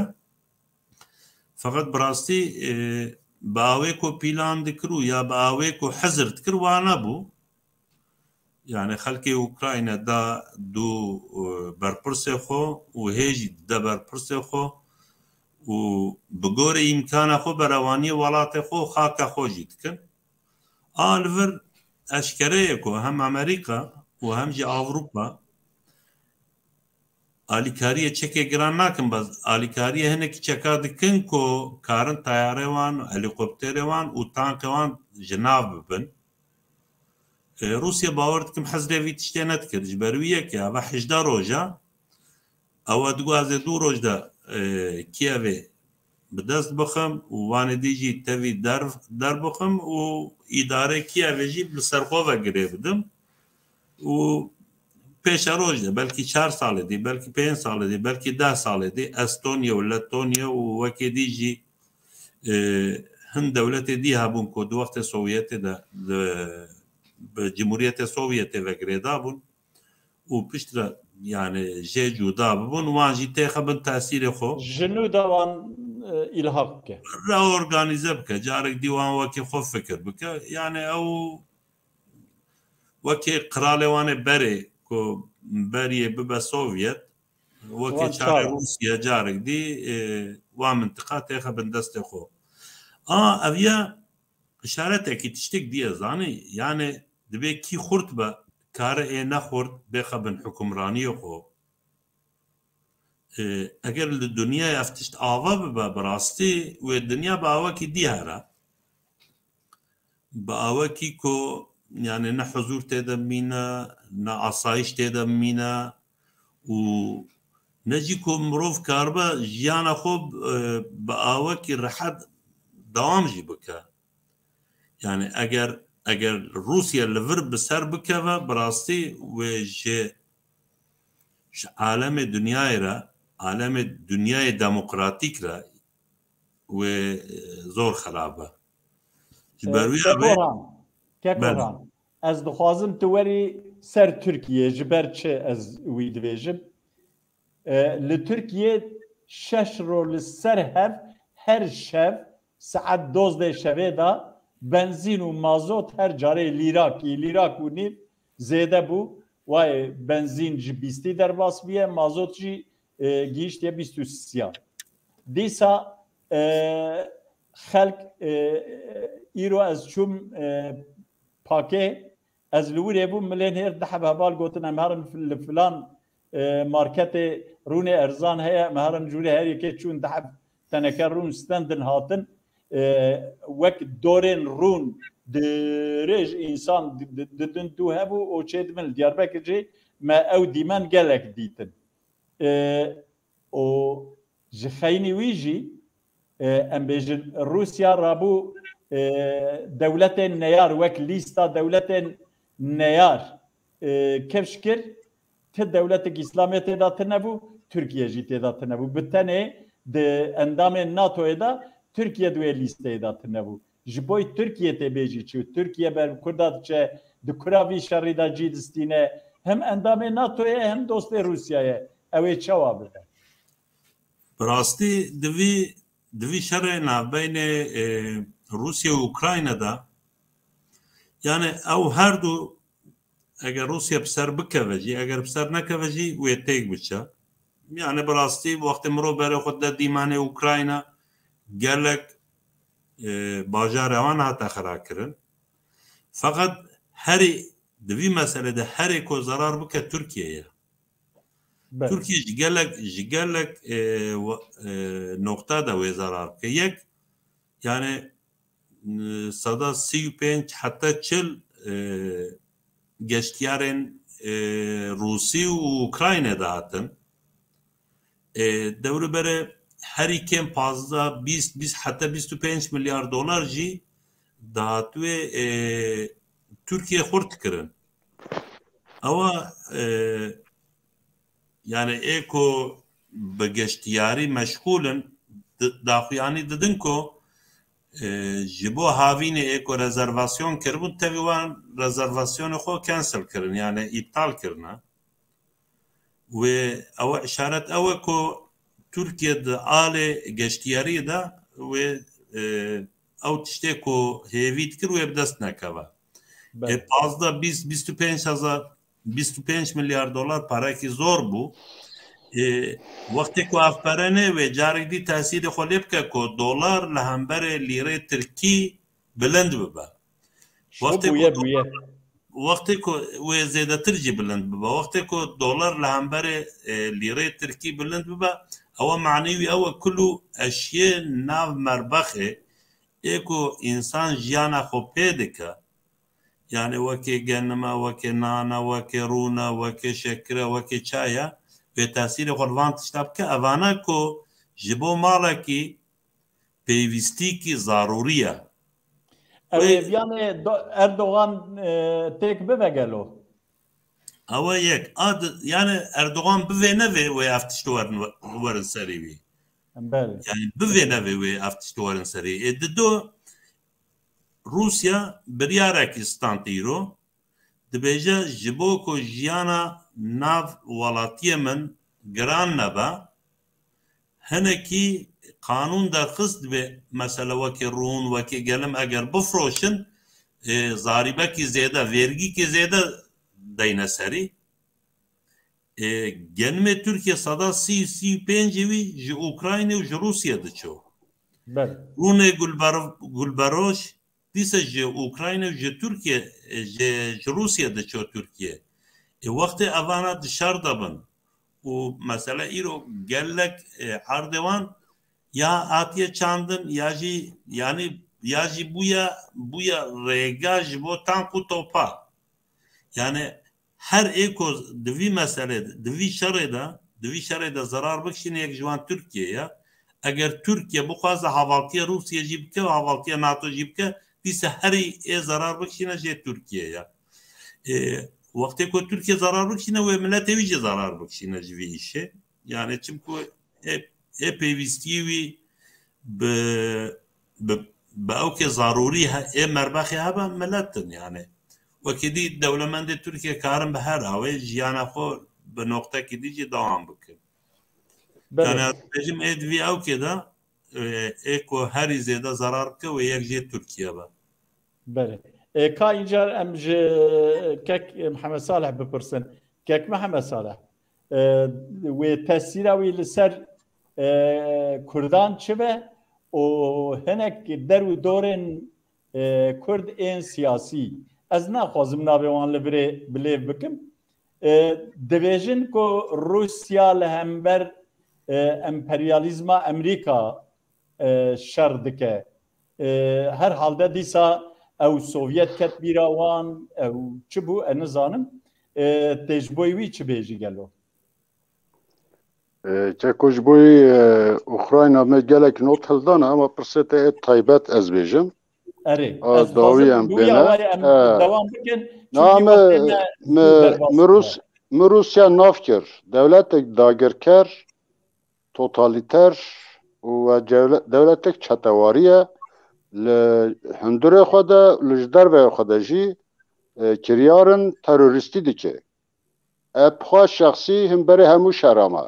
Feqet bi rastî, e, bi awê ku pîlan dikir û ya bi awê ku hizir dikir wa nebû. Yani xelkê Ukrayna da du, e, berpirsê xwe û hê jî dide berpirsê xwe û bi gorê îmkana xwe berewaniyê welatê xwe û xaka xwe jî dikin. A li vir eşkere ye ku hem Amerîka û hem jî Ewropa alîkariyê çekê giran nakin, bes alîkariyê hinekî çeka dikin ku karin tayarê wan, helîkopterê wan û tankê wan ji nav bibin. E, Rûsya bawer dikim hizrê vî tiştê nedikir. Ji ber wî yekê, ava hejdeh roja, ew e digo ez ê du roj de, e, Kievê bi dest bixim û wanê dî jî tevî der, derbixim û îdarê Kievê jî li ser xwe ve girê bidim. Û pêşeroj de, belkî çar salê dî, belkî pênc salê dî, belkî deh salê dî, Estonya û Letonya û wekê dî jî, e, hin dewletê dî hebûn ku di wextê Sovyetê de, di, bi Cumhuriyetê Sovyetê ve girêdabûn û piştre, yani, jê cuda bibûn, wan jî têxe bin tesîrê xwe. Ji nû de wan, e, îlhaq bike. Reorganize bike. Carek dî wan wekî xwe fikir bike. Yani, ew wekê qiralê wan ê berê ku beriyê bibe Sovyet, wekê Wan çarê çar. Rûsya carek dî, e, wan mintiqa têxe bin destê xwe. A, ev ya işaretekî tiştek diye zanî. Yani, dibê kî xurt be, kare ê nexurt bêxe bin hukimraniyê xwe. E, eger li dinyayê ev tişt ava bibe, bi rastî wê dinya bi awekî dî here. Bi awekî ku, yani, ne huzûr tê de bimîne, ne asayîş tê de bimîne û ne jî ku mirov karibe jiyana xwe, e, bi awekî rehet dewam jî bike. Yani eger, eger Rûsya li vir bi ser bikeve, bi rastî wê ji, ji alemê dinyayê re, alemê dinyayê demokratîk re wê, e, zor xerab be. Ji ber wî Kek Orhan, Kek Orhan, ez dixwazim tu werî ser Tirkiyê, ji ber çi ez wî dibêjim? E, li Tirkiyê şeş ro li ser hev, her şev saet dozdeh şevê de benzîn û mazot her carê lîrakî, lîrak û nîv zêde bû. Wayê benzîn ji bîstî derbas bûye, mazot jî, e, gihîştiye bîst û sisiya. Dîsa, e, xelk, e, îro ez çûm, e, pakê, ez li wirê bûm, milên hêr deheb heval gotin, em herin fil-, li filan, e, marketê rûnê erzan heye, em herin jûrê her yekê çûn deheb teneke rûn stendin hatin. E, wek dorên rûn dirêj însan di-, di-, didin dû hebû û çêdibin li Diyarbekir jî me ew dîmen gelek dîtin. E, û ji xeynî wî jî, e, em bêjin Rûsya rabû, e, dewletên neyar, wek lîsta dewletên neyar, e, kifş kir, ti dewletek Îslamê tê de tine bû, Tirkiye jî tê de tine bû. Bi tenê di endamên NATOyê de Tirkiye di wê lîsteyê de tine bû. Ji bo Tirkiye tê bêjî çi? Tirkiye ber Kurda diçe, di kura vî şerî de cî distîne, hem endamê NATOyê hem dostê Rûsyayê. Ew ê çawa bibe? Bi rastî di vî, di vî şerê navbeynê, e, Rûsya û Ukrayna de, yani ew her du, eger Rûsya bi ser bikeve jî, eger bi ser nekeve jî, wê têk biçe. Yani bi rastî wextê mirov berê xwe de dîmanê Ukrayna, gelek, e, bajarê wan hate xira kirin. Feqet herî, di vî meselê de herê ku zerar bike Tirkiye ye. Belê. Tirkiye ji gelek, ji gelek, e, wa-, e, noqta de wê zerar bike. Yek, yani, e, seda sî û pênc heta çil, e, geştiyarên, e, Rûsî û Ukrayna de hatin. E, dewrê berê herî kêm pazdeh, bîst, bîst heta bîst û pênc milyar dolar jî dihatûyê, e, Tirkiye xurt kirin. Ewa, e, yani ê ku bi geştiyarî meşxûl in, di-, daxuyanî didin ku, e, ji bo havînê ê ku rezervasyon kiribûn, tevî wan rezervasyonê xwe cancel kirin, yani îptal kirine. Wê ew e, îşaret ew e ku Tirkiye di alê geştiyariyê de wê, e, ew tiştê ku hêvî dikir wê bi dest nekeve. Belê. Ê, pazdeh, bîst, bîst û pênc hezar, bîst û pênc milyar dolar parekî zor bû. Ê, wextê ku ev pere nê wê carek dî tesîrê xwe lê bike ku dolar li hemberê lîrê tirkî bilind bibe. Wextê ku bûye, bûye. Wextê ku wê zêdetir jî bilind bibe, wextê ku dolar li hemberê, e, lîrê tirkî bilind bibe, ewa manî wî ew e ku lû eşiyê nav merbexê ê ku însan jiyana xwe pê dike, yani wekê genime, wekê nane, wekê rûne, wekê şekire, wekê çaye, wê tesîrê xwe li van tişta bike. Evane ku ji bo malekî pêwîstîkî zarûrî ye. Ew ê viyanê do-, Erdogan, e, têk bibe gelo? Ew e yek. A di-, yani Erdogan bivê nevê wê ev tişt werin, werin serê wî. Belê. Yani bivê nevê wê ev tişt werin serê. Ê di do Rûsya biryarekî stand îro. Dibêje, ji bo ku jiyana nav welatiyê min giran nebe, hinekî qanûn derxist dibê, mesela wekî rûn, wekî gelim eger bifroşin, ê, zarîbekî zêde, vergîkî zêde deyne serî. Ê, genimê Tirkiye seda sî, sî û pêncê wî ji Ukrayna û ji Rûsya diço. Belê. Rûnê gulber-, gulberoş, dîsa ji Ukrayna û ji Tirkiye, e, ji, ji Rûsya diço Tirkiye. Ê, wextê evana di şer de bin û mesela îro gelek, e, erdê wan ya hatiye çandin ya jî, yani, ya jî bûye, bûye rêga ji bo tank û topa. Yani her ê ku di vî meselê de, di vî şerê de, di vî şerê de zerar bikişîne yek ji wan Tirkiye ye. Eger Tirkiye bixwaze havaltiya Rûsya jî bike û havaltiya nato jî bike, dîsa herî ê zerar bikişîne jê Tirkiye ye. Ê, wextê ku Tirkiye zerar bikişîne, wê miletê wî jî zerar bikişîne ji vî îşê. Yani çimku ê, ê pêwîstiyê wî bi, bi, bi ew ke zarûrî he-, ê merbexê hebe milet in yani. Wekî dî dewlemendê Tirkiye karin bi her awê jiyana xwe bi noqtekî dî jî dewam bikin. Belê. Yani ez dibêjim ê di vî ewkê de, e, ê ku herî zêde zarar bike wê yek jê Tirkiye be. Belê. E, ka încar em ji kek Mihemed Salih bipirsin. Kek Mihemed Salih, e, wê tesîra wî li ser, e, Kurdan çi be û hinek der û dorên, e, Kurd ên siyasî. Ez naxwazim navê wan li virê bilêv bikim. E, dibêjin ku Rûsya li hember, e, emperyalîzma Emerîka, e, şer dike. E, her halde dîsa ew Sovyet ket bîra wan, ew çi bû, e, nizanim. E, tê ji bo wî çi bêjî gelo? E, keko ji bo, e, Ukrayna me gelek not hildana, ama pirsê te ê taybet ez bêjim. Erê, a, ez dawî dixwazim em bi wî bêne. Awayî em, e, dewam bikin. Na, çunkî me, wextê me, me, me Rûs-, me Rûsya nav kir. Dewletek dagirker, totalîter û dewle-, dewletek çetewarî ye. Li hundirê xwe de, li ji derveyê xwe de jî, e, kiryarên terorîstî dike. Ev bi xwe şexsî hemberî hemû şera me.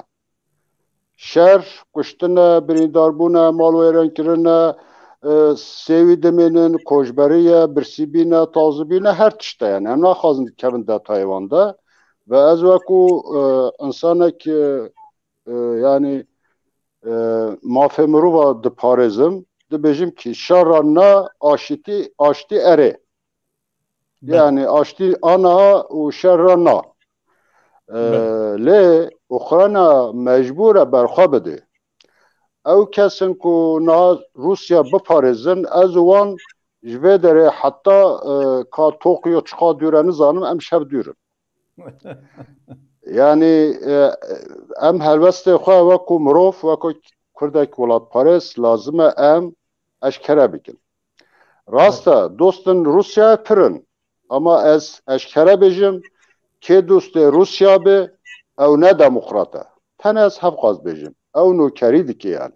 Şer, kuştin e, birîndarbûn e, malwêrankirin e, e, sêwî dimînin, koçberî ye, birsîbîn e, tazibîn e, her tişt e yani. Em naxwazin kevin detayê wan de. Ve ez wekû, e, insanek, e, e, yani, e, mafê mirova diparêzim, dibêjim ki şerra na aşitî, aştî erê. Belê. Yani aştî ana û şerra na. E, Belê. Lê Ukrayna mecbûr e berxwe bide. Ew kesin ku niha Rûsya biparêzin, ez û wan ji vê derê heta, e, ka Tokyo çiqa dûr e nizanim, em şev dûr in. Yani, e, em helwestê xwe wekû mirov, wekû Kurdek welatparêz lazim e em eşkere bikin. Rast e, dostên Rûsyayê pir in. Ama ez eşkere bêjim, kê dostê Rûsya be, ew ne demokrat e. Tenê ez hevqas bêjim. Ew nokerî dike yani.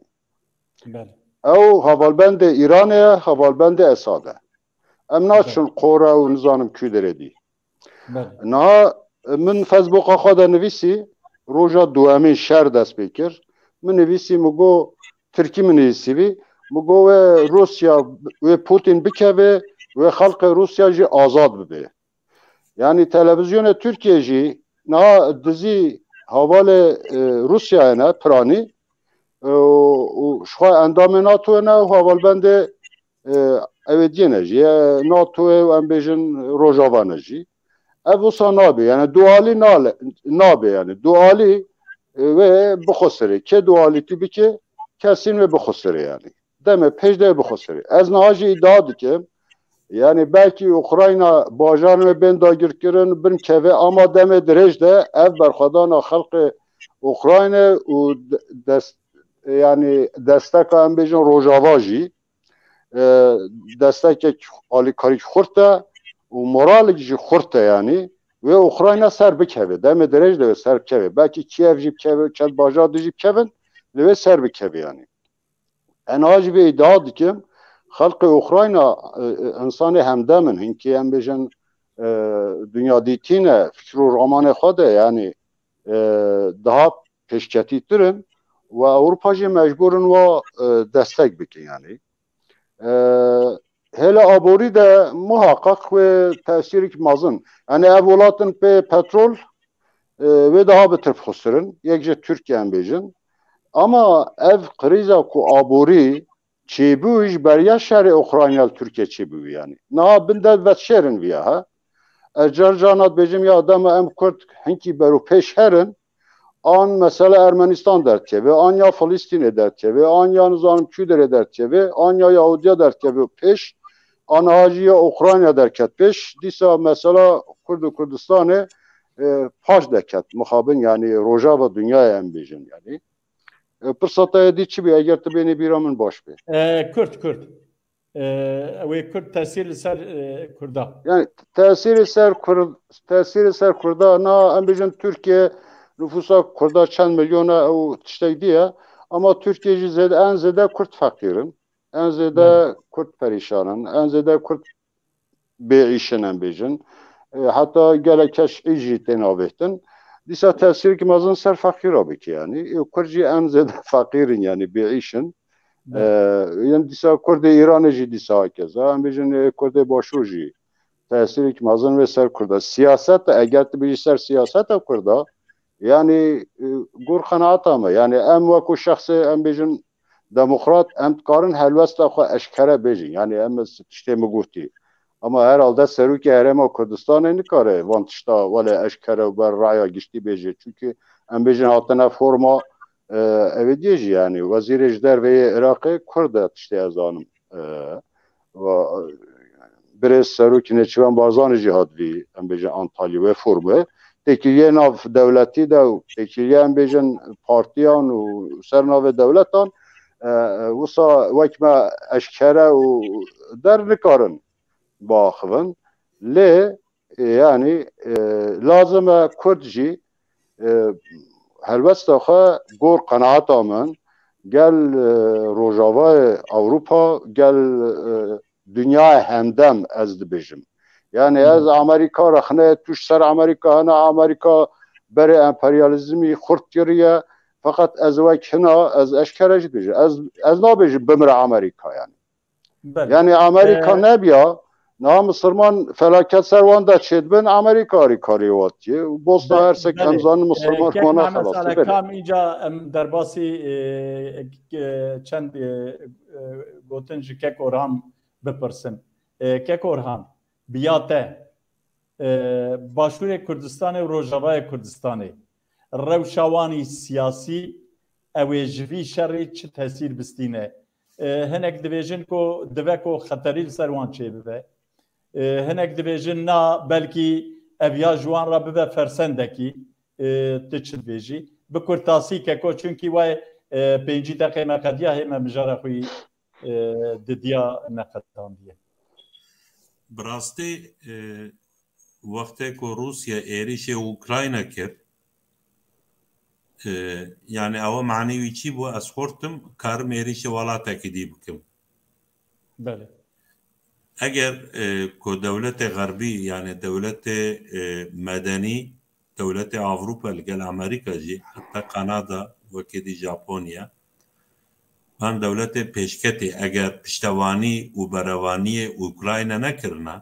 Belê. Ew hevalbendê Îranê ye, hevalbendê Esad e. Em naçin Belê. Qora û nizanim kû derê dî. Belê. Niha min Facebooka xwe de nivîsî, roja duwemîn şer dest pê kir. Min nivîsî, min got, tirkî min nivîsî bî. Min got wê Rûsya, wê Putin bikeve, wê xelqê Rûsya jî azad bibe. Yanî televizyonê Tirkiye jî niha dizî havalê, e, Rûsyayê ne, piranî, e, û, û ji xwe endamê NATOyê ne û havalbendê, e, ewêdiyê ne jî, ye NATOyê û em bêjin Rojava ne jî. Ev wisa nabe, yani dualî nale, nabe, yani dualî, e, wê bixusirê. Kê dualîtî bike, kesîn wê bixusirê yani. Demê pêş de bixusirê. Ez niha jî îdia dikim, yani belkî Ukrayna bajarên wê bên dagirkirin, bin keve, ama demê dirêj de ev berxwedana xelqê Ukrayna û de-, dest-, yani desteka em bêjin Rojava jî, e, destekek alîkarîk xurt e û moralek jî xurt e yani. Wê Ukrayna ser bikeve, demê dirêj de wê ser bikeve. Belkî Kiev jî bikeve, çend bajar dî jî bikevin, li wê ser bikeve yani. Ena jî vê îdia dikim, xelqê Ukrayna, e, e, insanê hemdem in, hinkî em bêjin, e, dinya dîtî ne, fikir û ramanê xwe de, yani, e, daha pêşketîtir in û Ewropa jî mecbûr in wa, e, destek bikin, yani. E, hêla aborî de muhaqqaq wê tesîrek mezin. Yani ev welatin pê petrol, e, wê daha bi tirf xusirin. Yek ji Tirkiye em bêjin. Ama ev krîza ku aborî çêbû ji beriya şerê Ukrayna li Tirkiye çêbû yani. Niha bin de vetşêrin viya ha. Ez car carna dibêjim ya dema em Kurd hinkî berûpêş herin, an mesela Ermenistan derkeve, an ya Filistînê derkeve, an ya nizanim çû derê derkeve, an ya Yahudiya derkeve pêş, an ha jî ya Ukrayna derket pêş. Dîsa mesela Kurd û Kurdistanê, e, paş deket, mixabin yani rojava dinyayê em bêjin yani. E, pirsa te yê dî çi bî? Eger tu bênî bîra min baş bê. E, Kurd, Kurd. E, ew ê Kurd tesîr li ser, e, Kurda. Yani tesîrê ser Kurd, tesîrê ser Kurda, na em bêjin Tirkiye nüfusa Kurda çend milyon e, ew tiştek dî ye. Ama Tirkiye jî zêde, en zêde Kurd feqîr in. En zêde Kurd perîşan in. En zêde Kurd bêîş in em bêjin. E, heta gelek kes îş jî tên avêtin. Dîsa tesîrek mezin ser feqîra bike yani. E, Kurd jî en zêde feqîr in yani bêîş in. E, yani dîsa Kurdê Îranê jî dîsa keza. Em bêjin, e, Kurdê Başûr jî tesîrek mezin wê ser Kurda. Siyaset, eger tu bêjî ser siyaseta Kurda, yani, e, gor qenaeta me. Yani em wekû şexsê em bêjin demokrat, em dikarin helwesta xwe eşkere bêjin. Yani em tiştê min gotî. Ama herhalde Serokê Herêma Kurdistanê nikare van tişta wele eşkere û ber raya giştî bêje. Çunke em bêjin hatine forma, e, ewêdiyê jî yani. Wezîrê ji derve yê Iraqê Kurd e tiştê ez zanim. E, va-, birêz Serokê Nêçîrvan Barzanî jî hat vî, em bêjin Antalya wê formê. Têkiliyê nav dewletî de û têkiliyê em bêjin partiyan û ser navê dewletan, e, wisa wek me eşkere û der nikarin biaxivin. Lê, e, yani, e, lazim e Kurd jî, e, helwesta xwe gor qenaeta min gel, e, Rojavayê Ewropa, gel, e, dinyayê hemdem ez dibêjim. Yani ez Amerîka rexne, tu ji ser Amerîka hene, Amerîka berê emperyalîzmî xurt kiriye. Feqet ez wek hina, ez eşkere jî dibêjim. Ez, ez nabêjim bimire Amerîka yani. Belê. Yani Amerîka Ee, nebiya, niha Misilman felaket ser wan de çêdibin, Amerîka alîkarî watiye. Bosna Be-, Hersek belê. em zanin Ee, Misilman Kek wana Mehmet xelas Salih, belê. Kam, înca em derbasî, e, e, çend, e, e, gotin ji Kek Orhan bipirsin. E, Kek Orhan, biya te, e, Başûrê Kurdistanê û Rojavayê Kurdistanê, rewşa wan î siyasî, ew ê ji vî şerî çi tesîr bistîne? E, hinek dibêjin ku dive ku xeterî li ser wan çêbibe. E, hinek dibêjin na, belkî ev ya ji wan re bibe fersendekî. E, tu çi dibêjî? Bi kurtasî Keko, çunkî we, e, pêncî deqê me qediya, hê me mijara xwe yî, e, didiya neqetandiye. Bi rastî, e, wextê ku Rûsya êrîşê Ukrayna kir, e, yani ewa manî wî çi bû? Ez xurtim, karim êrîşê welatekî dî bikim. Belê. Eger, e, ku dewletê xerbî, yani dewletê, e, medenî, dewletê Avrupa li gel Amerîka jî, heta Kanada, wekî dî Japonya. Van dewletê pêşketê eger piştevanî û berevaniyê Ukrayna nekirina,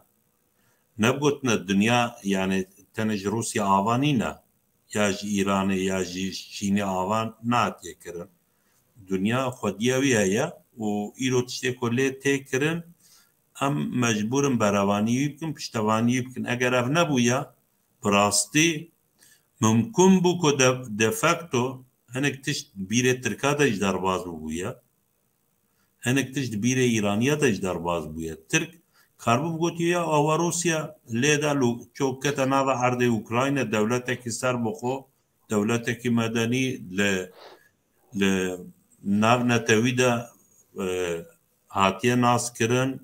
nebigotine dinya, yani tenê ji Rûsya ava nîne, ya ji Îranê ya ji Çînê ava nehatiye kirin. Dinya xwediya wî heye û îro tiştê ku lê tê kirin, em mecbûr in berevanî wî bikin, piştevanî wî bikin. Eger ev nebûya, bi rastî mimkun bû ku de, de facto hinek tişt bîrê Tirka de jî derbas bûbûye. Hinek tişt bîrê Îraniya de jî derbas bûye. Tirk karbû bigotiye ya awa Rûsya lê de lû çewkete nava erdê Ukrayna, dewletekî serbixwe, dewletekî medenî li, li nav netewî de, e, hatiye naskirin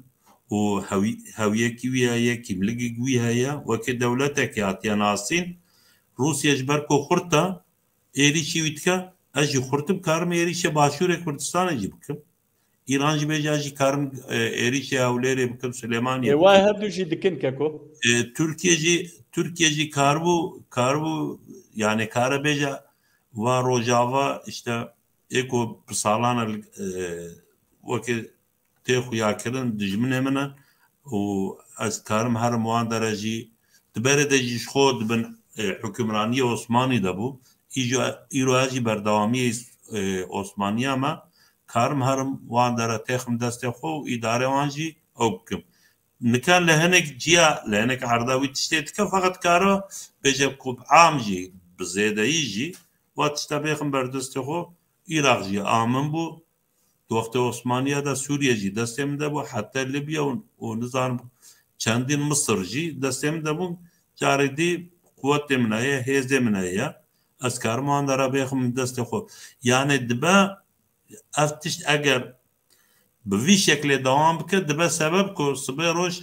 û hewî-, hewiyekî wî heye, kîmligek wî heye, wekî dewletekî hatiye nasîn. Rûsya ji ber ku xurt e, êrîşî wî dike, ez jî xurtim karim êrîşê Başûrê Kurdistanê jî bikim. Îran jî bêje ez jî karim, e, êrîşê Hewlêrê bikim, Silêmaniyê Ê, bikim. Wa her du jî dikin keko. E, Tirkiye jî, Tirkiye jî karbû, karbû, yani kare bêje va Rojava işte ê ku bi salan e, wekî tê xuyakirin dijminê min e û ez karim herim wan dere jî, di berê de jî ji xwe di bin, e, hukimraniyê Osmanî de bû. Îjo, îro ez jî berdewamiyê, e, Osmaniya me, karim herim wan dere têxim destê xwe û îdarê wan jî ew bikim. Nika li hinek ciya, li hinek erda wî tiştê dike, feqet karo bêje ku bi am jî, bi zêdeyî jî, wa tişta bêxim ber destê xwe, Îraq jî a min bû, di wextê Osmaniya de Sûriye jî destê min de bû, heta Libya û, û nizanim çendîn Misir jî destê min de bûn. Carê dî quwetê min heye, hêzê min heye. Ez karim wan dera bêxim destê xwe. Yani dibe ev tişt eger bi vî şeklê dewam bike, dibe sebeb ku sibê roj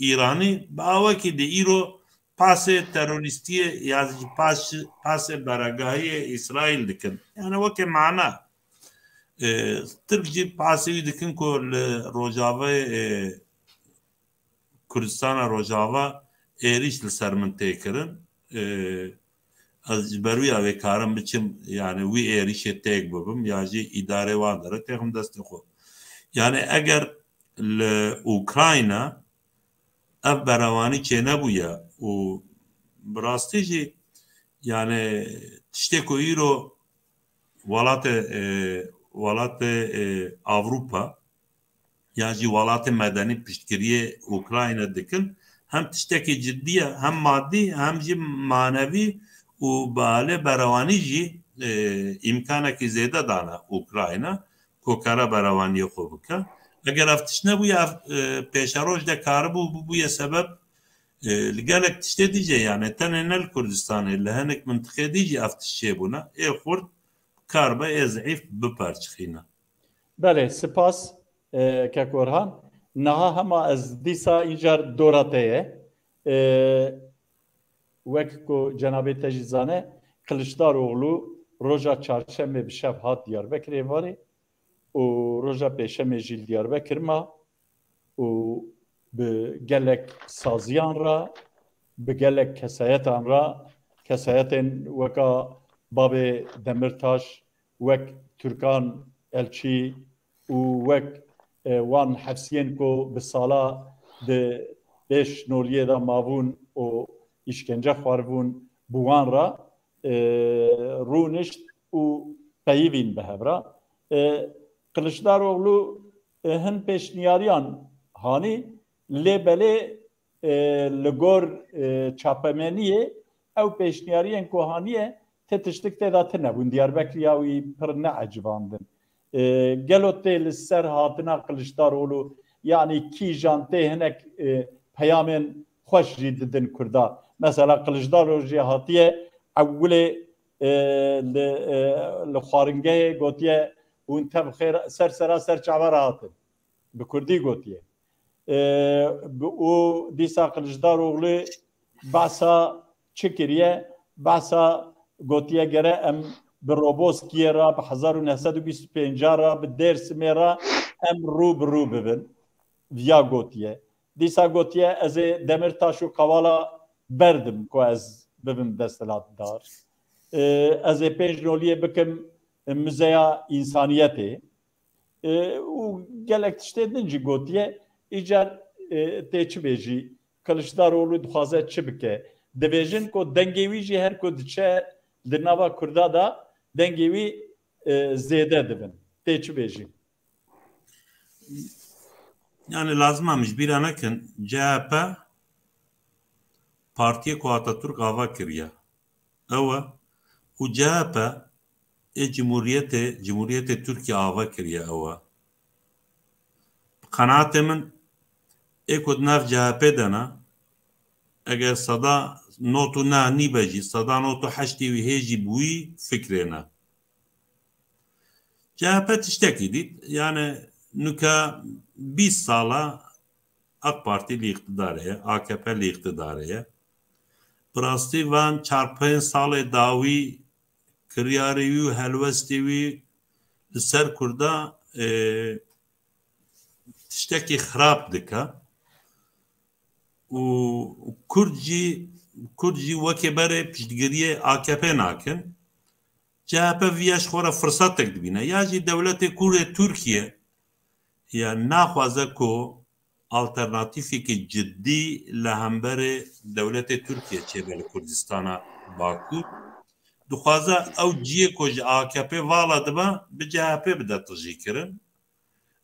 Îranî bi awekî dî îro pasê terorîstiyê ya jî pas-, pasê beregahiyê Îsraîl dikin. Yani weke mana. E, Tirk jî pasê wî dikin ku li Rojavayê, e, Kurdistana Rojava êrîş li ser min tê kirin. E, ez ji ber wî ev ê karim biçim, yani wî êrîşê têk bibim ya jî îdarê wan dere têxim destê xwe. Yani eger li Ukrayna ev berevanî çênebûye û bi rastî jî, yani tiştê ku îro welatê, e, welatê, e, Avrupa yan jî welatê medenî piştgiriyê Ukrayna dikin, hem tiştekî cidî ye, hem madî, hem jî manevî û bi alê berewanî jî, e, îmkanekî zêde dane Ukrayna ku kare berewaniyê xwe bike. Eger ev tişt nebûye, ev, e, pêşeroj de karibû bibûye sebeb, e, li gelek tiştê dî jî, yani tenê ne li Kurdistanê, li hinek mintiqê dî jî ev tişt çêbûne. Ê xurt karibe ê zeîf biperçixîne. Belê, spas, e, Kek Orhan. Niha hema ez dîsa încar dora te ye. E, wek ku cenabê te jî zane, Kiliçdaroglu roja çarşemê bi şev hat Diyarbekirê varê û roja pêşemê jî li Diyarbekir ma û bi gelek saziyan re, bi gelek kesayetan re, kesayetên weka Babê Demirtaş, wek Türkan Elçî û wek, e, wan hefsiyên ku bi sala di pêş noliyê de mabûn û îşkence xwaribûn, bi wan re, e, rûnişt û peyivîn bi hev re. E, Kiliçdaroglu, e, hin pêşniyariyan hanî, lê belê, e, li gor, e, çapemeniyê ew pêşniyariyên ku haniye ti tiştik tê de tine bûn. Diyarbekiriya wî pir neecibandin. E, gelo tê li ser hatina Kiliçdaroglu, yanî kîjan tê hinek, e, peyamên xweş jî didin Kurda. Mesela Kiliçdaroglu jî hatiye ewilê, e, li, e, li xwaringehê gotiye, hûn tev xêr, ser sera ser çava re hatin. Bi Kurdî gotiye. E, bi, û dîsa Kiliçdaroglu behsa çi kiriye? Behsa gotiye gere em bi Roboskiyê re, bi hezar û neh sed û bîst û pênc re, bi Dêrsimê re em rû bi rû bibin. Viya gotiye. Dîsa gotiye ez ê Demirtaş û Kavala berdim ku ez bibim desthilatdar. E, ez ê pênc noliyê bikim e, muzeya însaniyetê, e, û gelek tiştê din jî gotiye. Îcar, e, tê çi bêjî? Kiliçdaroglu dixwaze çi bike? Dibêjin ku dengê wî jî her ku diçe di nava Kurda de dengê wî, e, zêde dibin. Tê çi bêjî? Yani lazim em ji bîra nekin, C H P partiyê ku Atatürk ava kiriye. Ew e. Û C H P ê cumhuriyetê, cumhuriyetê Tirkiye ava kiriye ew e. Bi qenaatê min ê ku di nav C H P de ne, eger seda not û neh nîbe jî, seda not û heştê wî hê jî bi wî fikrê ne. C H P tiştekî dît. Yani nuke bîst sala AK Partî li îqtidarê ye, A K P li îqtidarê ye. Bi rastî van çar pênc salê dawî kiryarê wî û helwestê wî li ser Kurda, e, tiştekî xirab dike. Û Kurd jî, Kurd jî wekê berê piştgiriyê A K P nakin. C H P viya ji xwe re firsetek dibîne. Ya jî dewletê Kurd ê Tirkiye ya naxwaze ku alternatîfekî cidî li hemberê dewletê Tirkiye çêbe li Kurdistana Bakur. Dixwaze ew cihê ku ji A K P vala dibe, bi C H P bide tijîkirin.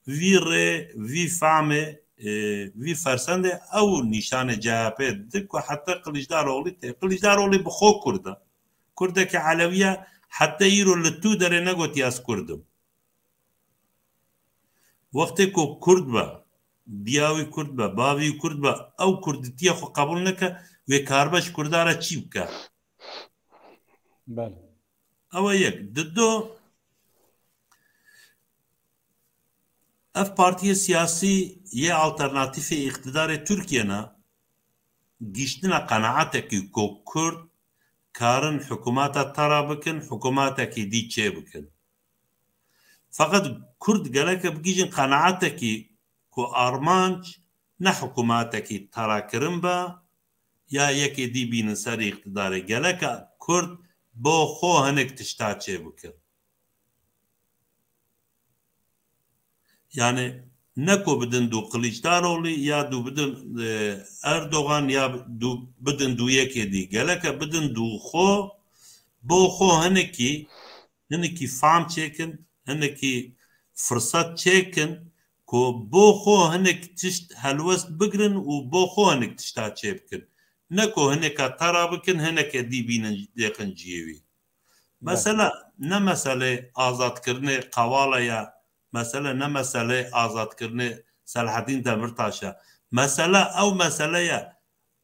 Vî rê, vî famê, e, vî fersendê ew nîşanê C H P di ku heta Kiliçdaroglu tê. Kiliçdaroglu bi xwe Kurd e. Kurdekî Elewî ye, heta îro li tu derê negotiye ez Kurd im. Wextê ku Kurd be, diya wî Kurd be, bavî Kurd be, ew Kurdîtiya xwe qebûl neke, wê karibe ji Kurda re çî bike? Belê. Ew e yek. Di do, ev partiyê siyasî yê alternatîfê îqtidarê Tirkiye ne, gihîştine qenaetekî ku Kurd karin hikûmeta tera bikin, hikûmetekî dî çê bikin. Feqet Kurd gereke bigihîjin qenaetekî ku armanc ne hikûmetekî terakirin be ya yekê dî bînin ser îqtidarê. Gereke Kurd bo xwe hinek tişta çê bikin. Yani ne ku bidin dû Kiliçdaroglu ya dû bidin, e, Erdogan ya dû bidin dû yekê dî. Gereke bidin dû xwe, bo xwe hinekî, hinekî fam çêkin, hinekî firset çêkin ku bo xwe hinek tişt helwest bigrin û bo xwe hinek tişta çê bikin. Ne ku hineka tera bikin, hineke dî bînin lêqin cihê wî. Mesele ne meselê azadkirinê Kavala ye, mesele ne meselê azadkirinê Selahaddîn Demirtaş e. Mesele ew mesele ye,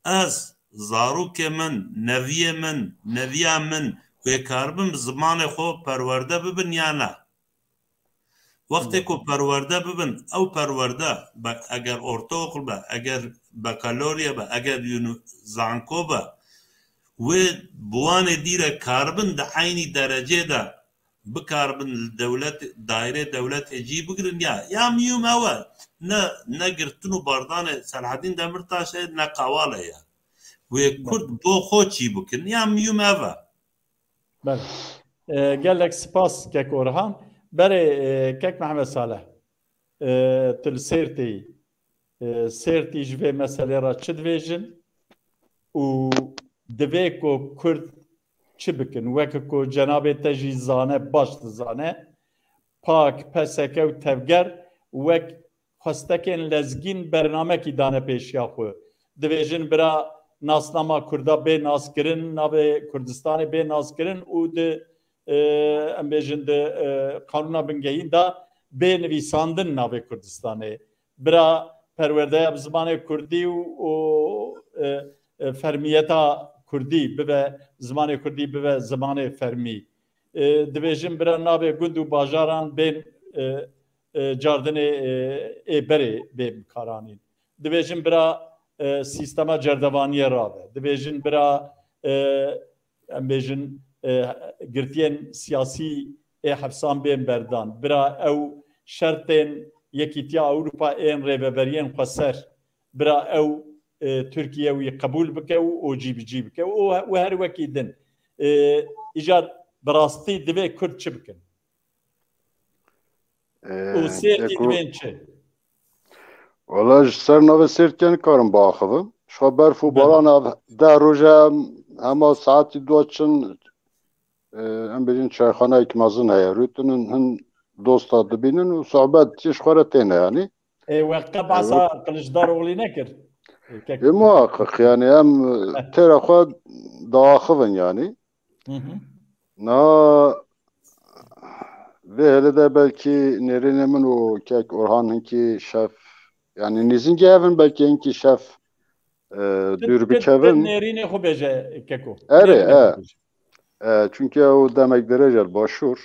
ez, zarokê min, neviyê min, neviya min wê karibin bi zimanê xwe perwerde bibin ya ne? Wextê ku perwerde bibin, ew perwerde be, eger ortaokul be, eger bakalorya be, eger uni-, zanko be, wê bi wanê dî re karibin di eynî derecê de bikaribin li dewlet, daîrê dewletê cî bigirin ya. Ya miyûm ew e. Ne, ne girtin û bardanê Selahaddîn Demirtaş e, ne Kavala ye. Wê Kurd bo xwe çî bikin. Ya miyûm ev e. Belê. E, gelek spas kek Orhan. Berê, e, kek Mehmet Salih. E, tu li Sêrtê yî. E, Sêrtî ji vê meselê re çi dibêjin? Û divê ku Kurd çi bikin? Weke ku cenabê te jî zane, baş dizane, PAK, P S K û Tevger wek xwestekên lezgîn bernamekî dane pêşiya xwe. Dibêjin bira nasnama Kurda bê naskirin, navê Kurdistanê bê naskirin û di, e, em bêjin di, e, qanûna bingehîn de bê nivîsandin navê Kurdistanê. Bira perwerdeya bi zimanê Kurdî û, û, e, e, fermiyeta Kurdî bibe, zimanê Kurdî bibe zimanê fermî. E, dibêjin bira navê gund û bajaran bên, e, e, cardinê, e, ê berê bê bikaranîn. Dibêjin bira, e, sîstema cerdevaniyê rabe. Dibêjin bira, e, em bêjin, e, girtiyên siyasî ê hepsan bên berdan. Bira ew şertên Yekîtiya Ewropa ên rêveberiyên xweser. Bira ew, e, Tirkiye wî qebûl bike û O G B G bike û, û her wekî din. E, îcar bi rastî divê Kurd çi bikin? Û sêrkî dibên çi? Wala ji ser navê sêrkê nikarim biaxivim. Ji xwe berf û baran ev deh roj e, em hema saetî dua çin, e, em bêjin çayxaneyek mezin heye. Rûtin hin dosta dibînin û sohbet jî ji xwe re têne yanî. Ê, we qe behsa Kiliçdaroglî nekir? Ê, kek. Ê, muhaqiq, yanî em, e, têra xwe diaxivin yanî. Hı hı. Na vê hêlê de belkî nêrînê min û kek Orhan hinkî şev, yanî nêzîngê hev in, belkî hinkî şev, e, dûr bikevin. Nêrînê xwe bêje keko. Erê, e. E, çunke ew demek dirêj e li başûr.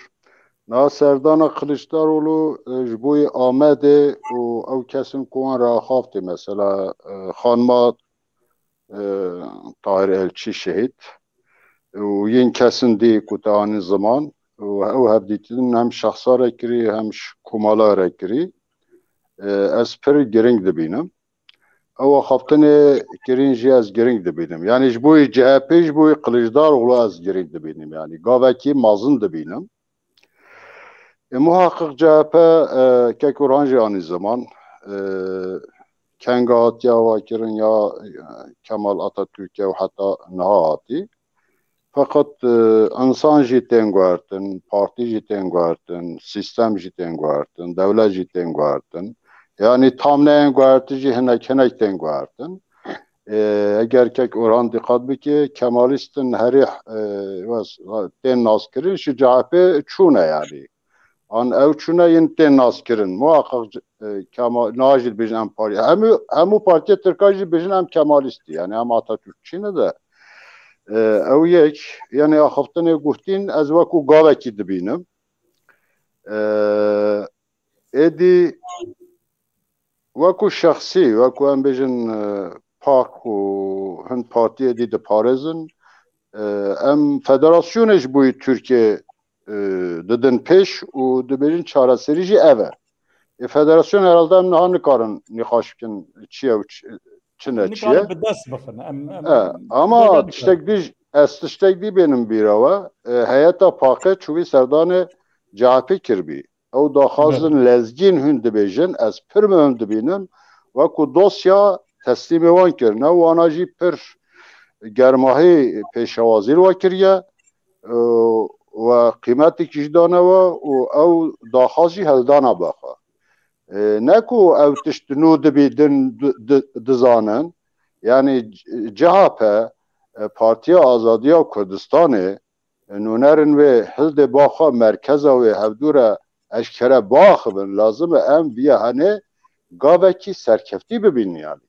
Niha serdana Kiliçdaroglu, e, ji bo yê Amedê û ew kesin ku wan re axaftê, mesela, e, xanima, e, Tahir Elçî şehîd û yên kesin dî ku te anî ziman û ew hevdîtin hem şexsa re kirî, hem ji komala re kirî. E, ez pir giring dibînim. Ew axaftinê kirin jî ez giring dibînim. Yanî ji bo yê C H P, ji bo yê Kiliçdaroglu ez giring dibînim. Yanî gavekî mezin dibînim. E, muhaqiq C H P, e, kek Orhan jî anî ziman, e, kenga hatiye avakirin ya, e, Kemal Atatürk'e û heta niha hatî. Feqet, e, insan jî tên guhertin, partî jî tên guhertin, sîstem jî tên guhertin, dewlet jî tên guhertin. Yanî tam neyên guhertin jî hinek hinek tên guhertin. E, eger kek Orhan dîqat bike, Kemalîstin herî, e, wes-, tên naskirin, ji C H P çûne yanî. An ew çûne yên tên naskirin. Muhaqiq, e, Kemal, niha jî dibêjin em parti. Hemû, hemû partiyê Tirka jî dibêjin em Kemalîstî. Yanî em Atatürkçî ne de. E, ew yek, yanî axaftinê guhtîn ez wekû gavekî dibînim. E, êdî wekû şexsî, wekû em bêjin, e, pak û hin partiyê dî diparêzin. E, em federasyonê ji bo yê Tirkiyê, e, didin pêş û dibêjin çareserî jî ev e. Ê federasyon herhalde em niha nikarin nîqaş bikin çi ye û çi, çi ne çi ye. Nikarin bi dest bixin. Em, em E, ama tiştek dî, ez tiştek dî bênim bîra we. E, heyeta paqê çûbî serdanê C H P kirbî. Ew daxwazin lezgîn hûn dibêjin, ez pir muhim dibînim. Wekû dosya teslîmê wan kirine, wana jî pir germahî pêşewazî li we kiriye, e, we qîmetekî jî dane we û ew daxwaz jî heldana be xwe. E, ne ku ew tişt nû dibî din di-, di-, dizanin, yanî C H P, e, Partiya Azadiya Kurdistanê, nûnerin wê hildê ba xwe merkeza wê hevdû re eşkere biaxivin, lazim e em viya henê gavekî serkeftî bibînin yanî.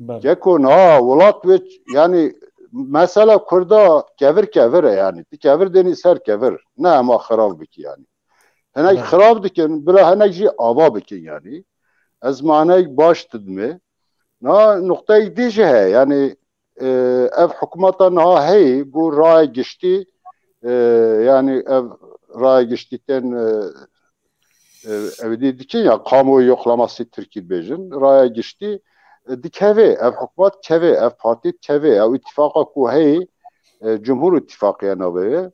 Belê. Yeko niha welat wê, yanî mesela Kurda kevir kevir e yanî. Tu kevir dênî ser kevir. Ne hema xirab bikî yanî. Hinek Belê. xirab dikin, bila hinek jî ava bikin yanî. Ez manek baş didimê. Niha nuqteyek dî jî heye. Yanî, e, ev hikûmeta niha heyî, ku raya giştî, e, yanî ev raya giştî tên, e, e, ev dî dikin ya, kamuoyu yoklaması Tirkî dibêjin, raya giştî, e, dikeve, ev hikûmet dikeve, ev partî dikeve, ew îtîfaqa ku heyî, e, Cumhur Îtîfaqî ye navê wê.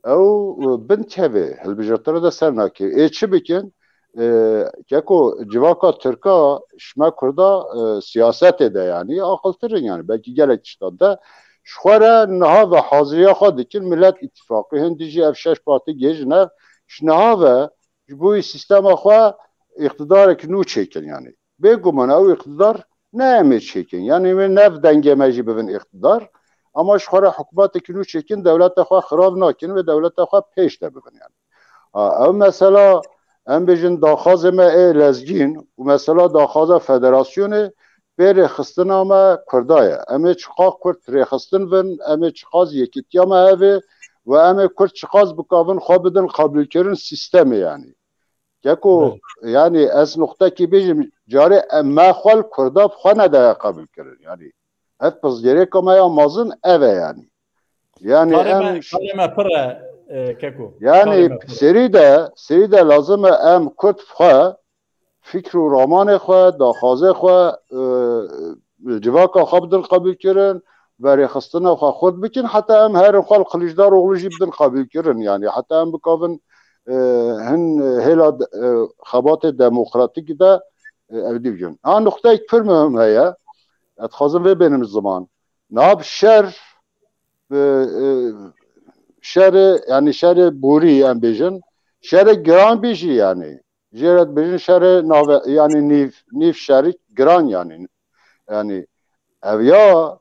Ew, e, bin kevê, hilbijêrtire de ser nake. Ê çi bikin? E, keko civaka Tirka ji me Kurda, e, siyasetê de yanî aqiltir in yanî. Belkî gelek tiştan de ji xwe re niha ve haziriya xwe dikin. Millet Îtîfaqî, hindî jî ev şeş partî gihêjin hev. Ji niha ve ji bo wî sîstema xwe îqtidarek nû çêkin yanî. Bêguman ew îqtidar ne em ê çêkin. Yanî wê nev dengê me jî bibin îqtidar. Ama ji xwe re hikûmetekî nû çêkin, dewleta xwe xirab nakin, wê dewleta xwe pêş de bibin yanî. Ha, ew mesela, em bêjin daxwazê me ê lezgîn û mesela daxwaza federasyonê bê rêxistina me Kurda ye. Em ê çiqas Kurd rêxistin bin, em ê çiqas yekîtiya me hevê û em ê Kurd çiqas bikavin xwe bidin qebûlkirin sîstemê yanî. Keko, Belê. yanî ez nuqtekî bêjim, carê em me xwe li Kurda bi xwe nedaye qebûl kirin. Yanî ev pirsgirêka me ya mezin ev e yanî. Yanî Karê em me, karê me pir e, e, Keko. Yanî Karê me pir e. serî de, serî de lazim e em Kurd bi xwe, fikr û ramanê xwe, daxwazê xwe, e, civaka xwe bidin qebûl kirin, verêxistina xwe xurt bikin, heta em herin xwe li Kiliçdaroglu jî bidin qebûl kirin. Yanî heta em bikavin hin hêla de- e, xebatê demokratîk de e, ew dî bicin. Ha, nuqteyek pir muhim heye. Ez dixwazim vê bênim ziman. Niha bi şer, bi, e, şerê, yani şerê borî em bêjin, şerê giran bî jî yani. Jê re dibêjin şerê nave, yani nîv, nîv şerî giran yani. Yani ev ya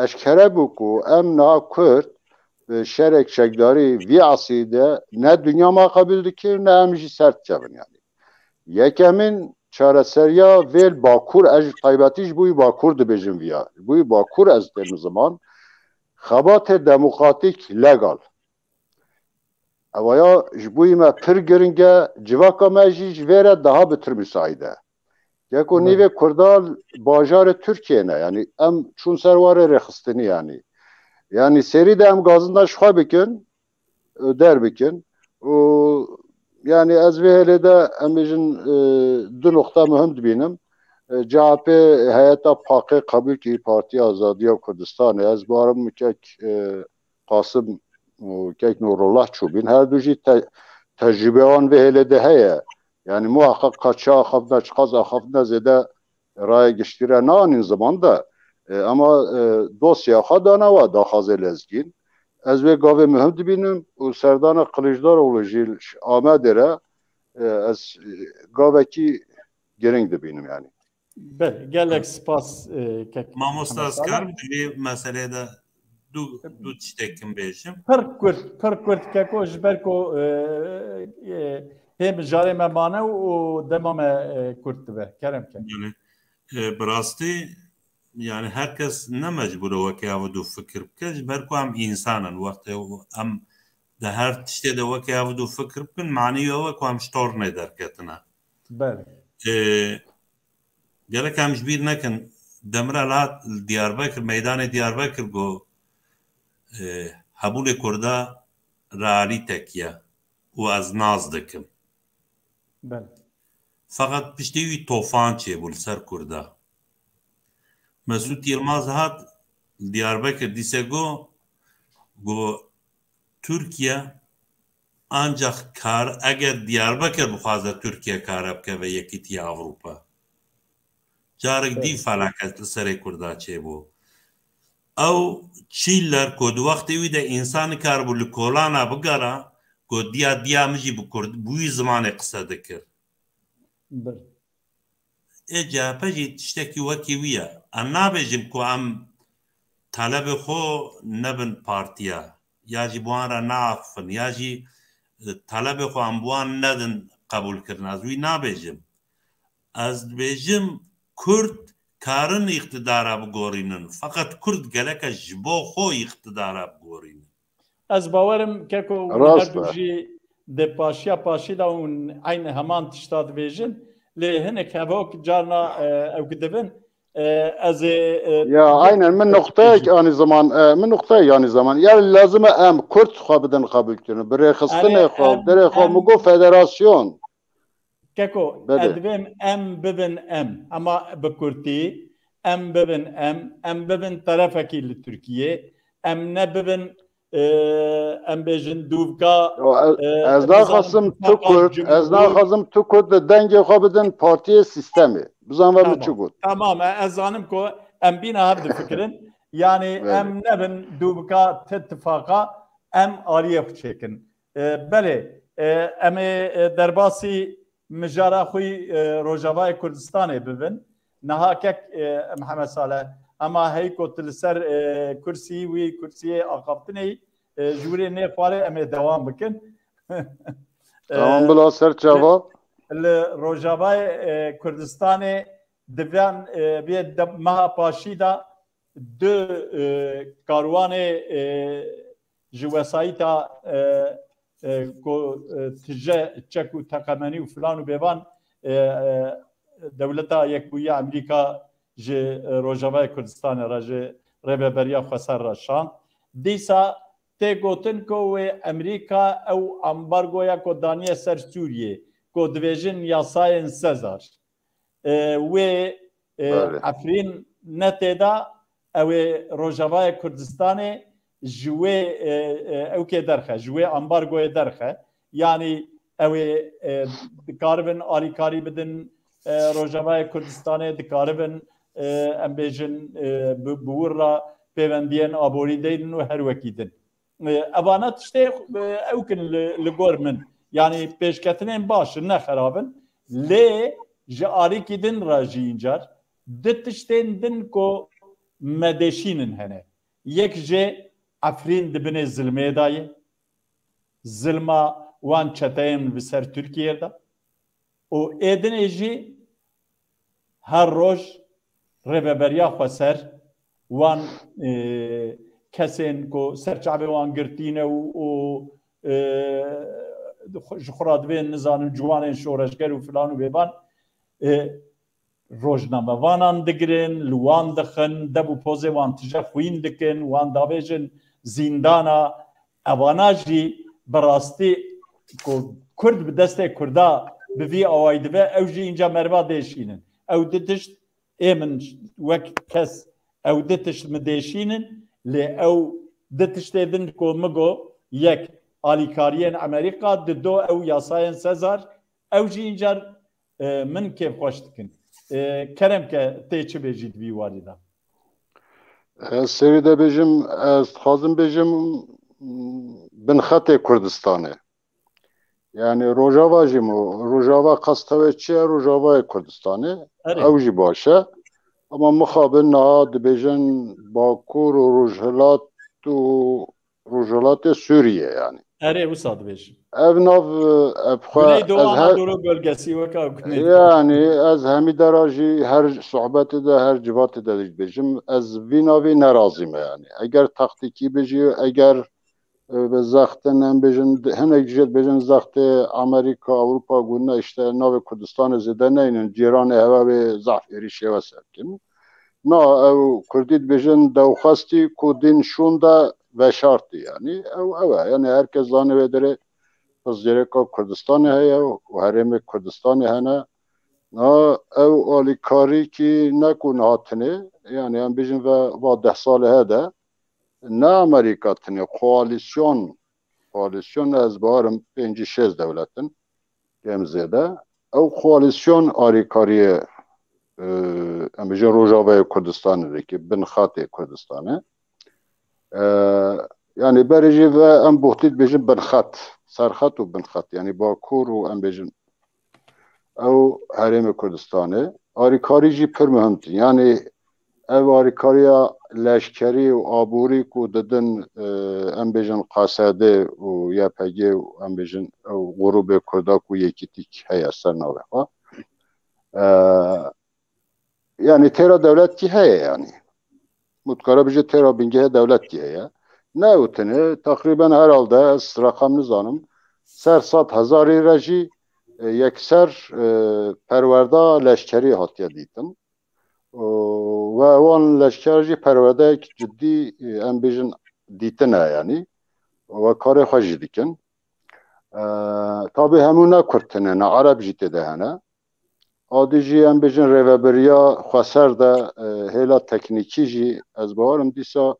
eşkere bû ku em niha Kurd bi şerek çekdarî vî esrî de ne dinya me qebûl dikir, ne em jî ser dikevin yani. Yekemîn çareseriya vê li Bakur, ez ji taybetî ji bo wî Bakur dibêjim viya. Ji bo wî Bakur ez têm ziman. Xebatê demokratîk legal. Ewa ya ji bo wî me pir giring e, civaka me jî ji vê re daha bitir müsait e. Yeko nîvê Kurda bajarê Tirkiyê ne. Yani em çûn ser warê rêxistinî yani. Yani serî de em gazinda ji xwe bikin, e, derbikin. Û yani ez vê hêlê de em bêjin, e, du noqta muhim dibînim. E, C H P heyeta paqê qebûl kir Partiya Azadiya Kurdistanê. Ez barim kek, e, Qasim û kek Nurullah çûbîn. Her du jî te, tecrübe wan vê hêlê de heye. Yani muhakkak ka çi axaftina, çiqas axaftina zêde raya giştî re naanîn ziman de. E, ama, e, dosya xwe dane we daxwazê lezgîn. Ez wê gavê muhim dibînim û serdana Kiliçdaroglu jî ji Amedê re, e, ez, e, gavekî giring dibînim yani. Belê, gelek spas, e, kek Mamosta, Hemesa. Ez karim di vê meselê de du, du tiştek kim bêjim? Pir kurt, pir kurt keko, ji ber ku, e, e, hê mijarê me mane û dema me, e, kurt dibe. Kerem ke. Yani, e, bi rastî, yani her kes ne mecbûr e weke ev du fikir bike, ji ber ku em însan in. Wextê em di her tiştê de weke ev du fikir bikin, manî ew e ku em ji tornê derketine. Belê. E, Gerek em ji bîr nekin, Demirel hat li Diyarbekir, meydanê Diyarbekir got, e, hebûnê Kurda realîtek ye û ez nas dikim. Belê. Feqet piştî wî tofan çêbû li ser Kurda. Mesûd Yilmaz hat li Diyarbekir dîse got, got, Tirkiye Ancak kar, eger Diyarbekir bixwaze Tirkiye kare bikeve Yekîtiya Ewropa. Carek dî Evet. felaket li serê Kurda çêbû. Ew çîller ku di wextê wî de însan nikaribû li kolana bigera, ku diya diya min jî bi Kurd, bi wî zimanê qise dikir. Bil. Ê C H P jî tiştekî wekî wî ye. Em nabêjin ku em talebê xwe nebin partiya, ya jî bi wan re neaxifin, ya jî, e, talebê xwe em bi wan nedin qebûlkirin. Ez wî nabêjim. Ez dibêjim Kurd karin îqtidara bigorînin. Feqet Kurd geleke ji bo xwe îqtidara bigorînin. Ez bawerim keko hûn Rast her du e. jî di paşiya paşî de hûn eynî heman tişta dibêjin. Lê hinek hevok carna, e, ew ki divin, e, ez ê, e, Ya, yek aynen, min nuqteyek anî ziman, e, min nuqteyek anî ziman. Ya lazim e em Kurd xwe bidin qebûlkirin. Bi rêxistinê Erê, xwe, em, derê xwe, em min got federasyon. Keko, Belê. ez divêm em bibin em. Ama bi kurtî, em bibin em, em bibin terefekî li Tirkiyê, em ne bibin, e, em bêjin dûvka, Yo, ez, e, ez bizanin naxwazim tu tifaqa Kurd, ez cumhur. naxwazim tu Kurd di dengê xwe bidin partiyê sîstemê. Bizan ve min Tamam, çi got. tamam, e, ez zanim ku em bîna hev difikirin. Yani Belê. em nebin dûvka ti tifaqa, em aliyê xwe çêkin. E, belê, e, em ê, e, derbasî mijara xwe yî, e, Rojavayê Kurdistanê bibin. Niha kek, e, Mihemed Saleh, ema hey ku tu li ser, e, kursî wî, kursiyê axaftinê yî, e, ji wirê nêxwarê em ê dewam bikin. E, Tamam, bila ser çava. Li Rojavayê, e, Kurdistanê divan, e, vê de-, meha paşî de du, e, karwanê, e, ji wesayîta, e, e, ku, e, tije, çek û teqemenî û filan û bêvan, e, e, Dewleta Yekbûyî ya Amerîka ji, e, Rojavayê Kurdistanê re, ji Rêveberiya Xweser re şand. Dîsa tê gotin ku wê Amerîka ew ambargoya ku daniye ser Sûriyê, ku dibêjin yasayên Sezar, e, wê, e, Belê. Efrîn ne tê de, ew ê Rojavayê Kurdistanê ji wê, e, e, ewkê derxe, ji wê ambargoyê derxe. Yanî ew ê, e, dikaribin alîkarî bidin, e, Rojavayê Kurdistanê, dikaribin, e, em bêjin, e, bi, bi wir re pêvendiyên aborî deynin û her wekî din. E, evana tiştê, e, ew kin li, li gor min. Yanî pêşketinên baş in, ne xerab in. Lê ji alîkî din re jî încar di tiştên din ku me deşînin hene. Yek jê Efrîn di binê zilmê de ye. Zilma wan çeteyên li ser Tirkiyê de. Û ê dinê jî her roj rêveberiya xweser wan, e, kesên ku serçavê wan girtî ne û, û, e, ji xwe re divên, nizanim, ciwanên şoreşger û filan û bêvan, e, rojnamevanan digirin, li wan dixin, deb û pozê wan tije xwîn dikin, wan davêjin zîndana. Evana jî bi rastî ku Kurd bi destê Kurda bi vî awayî dibe, ew jî înca meriva dêşînin. Ew di tişt ê min wek kes, ew di tişt min dêşînin, lê ew di tiştê din ku min got, yek, alîkariyên Amerîka, di do ew yasayên Sezar, ew jî încar, e, min kêfxweş dikin. E, kerem ke tê çi bêjî di vî warî de? Ez serî de bêjim, ez dixwazim bêjim, binxetê Kurdistanê. Yani Rojava jî mi? Rojava qesta wê çi ye? Rojavayê Kurdistanê. Erê. Ew jî baş e. Ama mixabin niha dibêjin Bakur û Rojhilat û Rojhilatê Sûriye yani. Erê, wisa dibêjin. Ev nav, ev xwe Güneydoğu ez he- Anadolu bölgesi weka Güneydoğu. Yani ez hemî dera jî her sohbetê de, her civatê de jî dibêjim. Ez vî navî nerazî me yani. Eger taktîkî bijî, eger, e, bi zextin em bêjin, hinek jê dibêjin zextê Amerîka, Ewropa, gune işte navê Kurdistanê zêde neynin, cîranê hewe wê zaf êrîşê we ser kin. Na, ew Kurdî dibêjin dewxwestî ku din şûn de veşartî, yanî ew, ew e. Yanî her kes zane wê derê pirsgirêka Kurdistanê heye û herêmê Kurdistanê hene. Na, ew alîkarîkî ne ku niha tinê, yanî em bêjin ve va deh salê he de, ne Amerîka tinê, koalîsyon, koalîsyon ez bawerim pêncî şêst dewlet in, kêm zêde. Ew koalîsyon alîkariyê, e, em bêjin Rojavayê Kurdistanê dike, bin xetê Kurdistanê. E, yani berê jî ve em bohtî dibêjin bin xet, serxet û bin xet, yani Bakur û em bêjin ew herêmê Kurdistanê. Alîkarî jî pir muhim tî. Yani ev alîkariya leşkerî û aborî ku didin, e, em bêjin Q S D û Y P G û em bêjin ew grûbê Kurda ku yekîtîk heye ser navê xwe. E, yani têra dewletkî heye yani. Mutkara bijî têra bingehê dewletkî heye. Ne ew tine, teqrîben herhalde ez reqam nizanim. Ser sed hezarî re jî, e, yekser, e, perwerda leşkerî hatiye dîtin. Û, ve wan leşker jî perwerdeyek cidî, e, em bêjin dîtine yani. Ve karê xwe jî dikin. E, tabî hemû ne Kurd tine, ne Ereb jî tê de hene. Adî jî em bêjin rêveberiya xweser de, e, hêla teknîkî jî ez bawerim dîsa,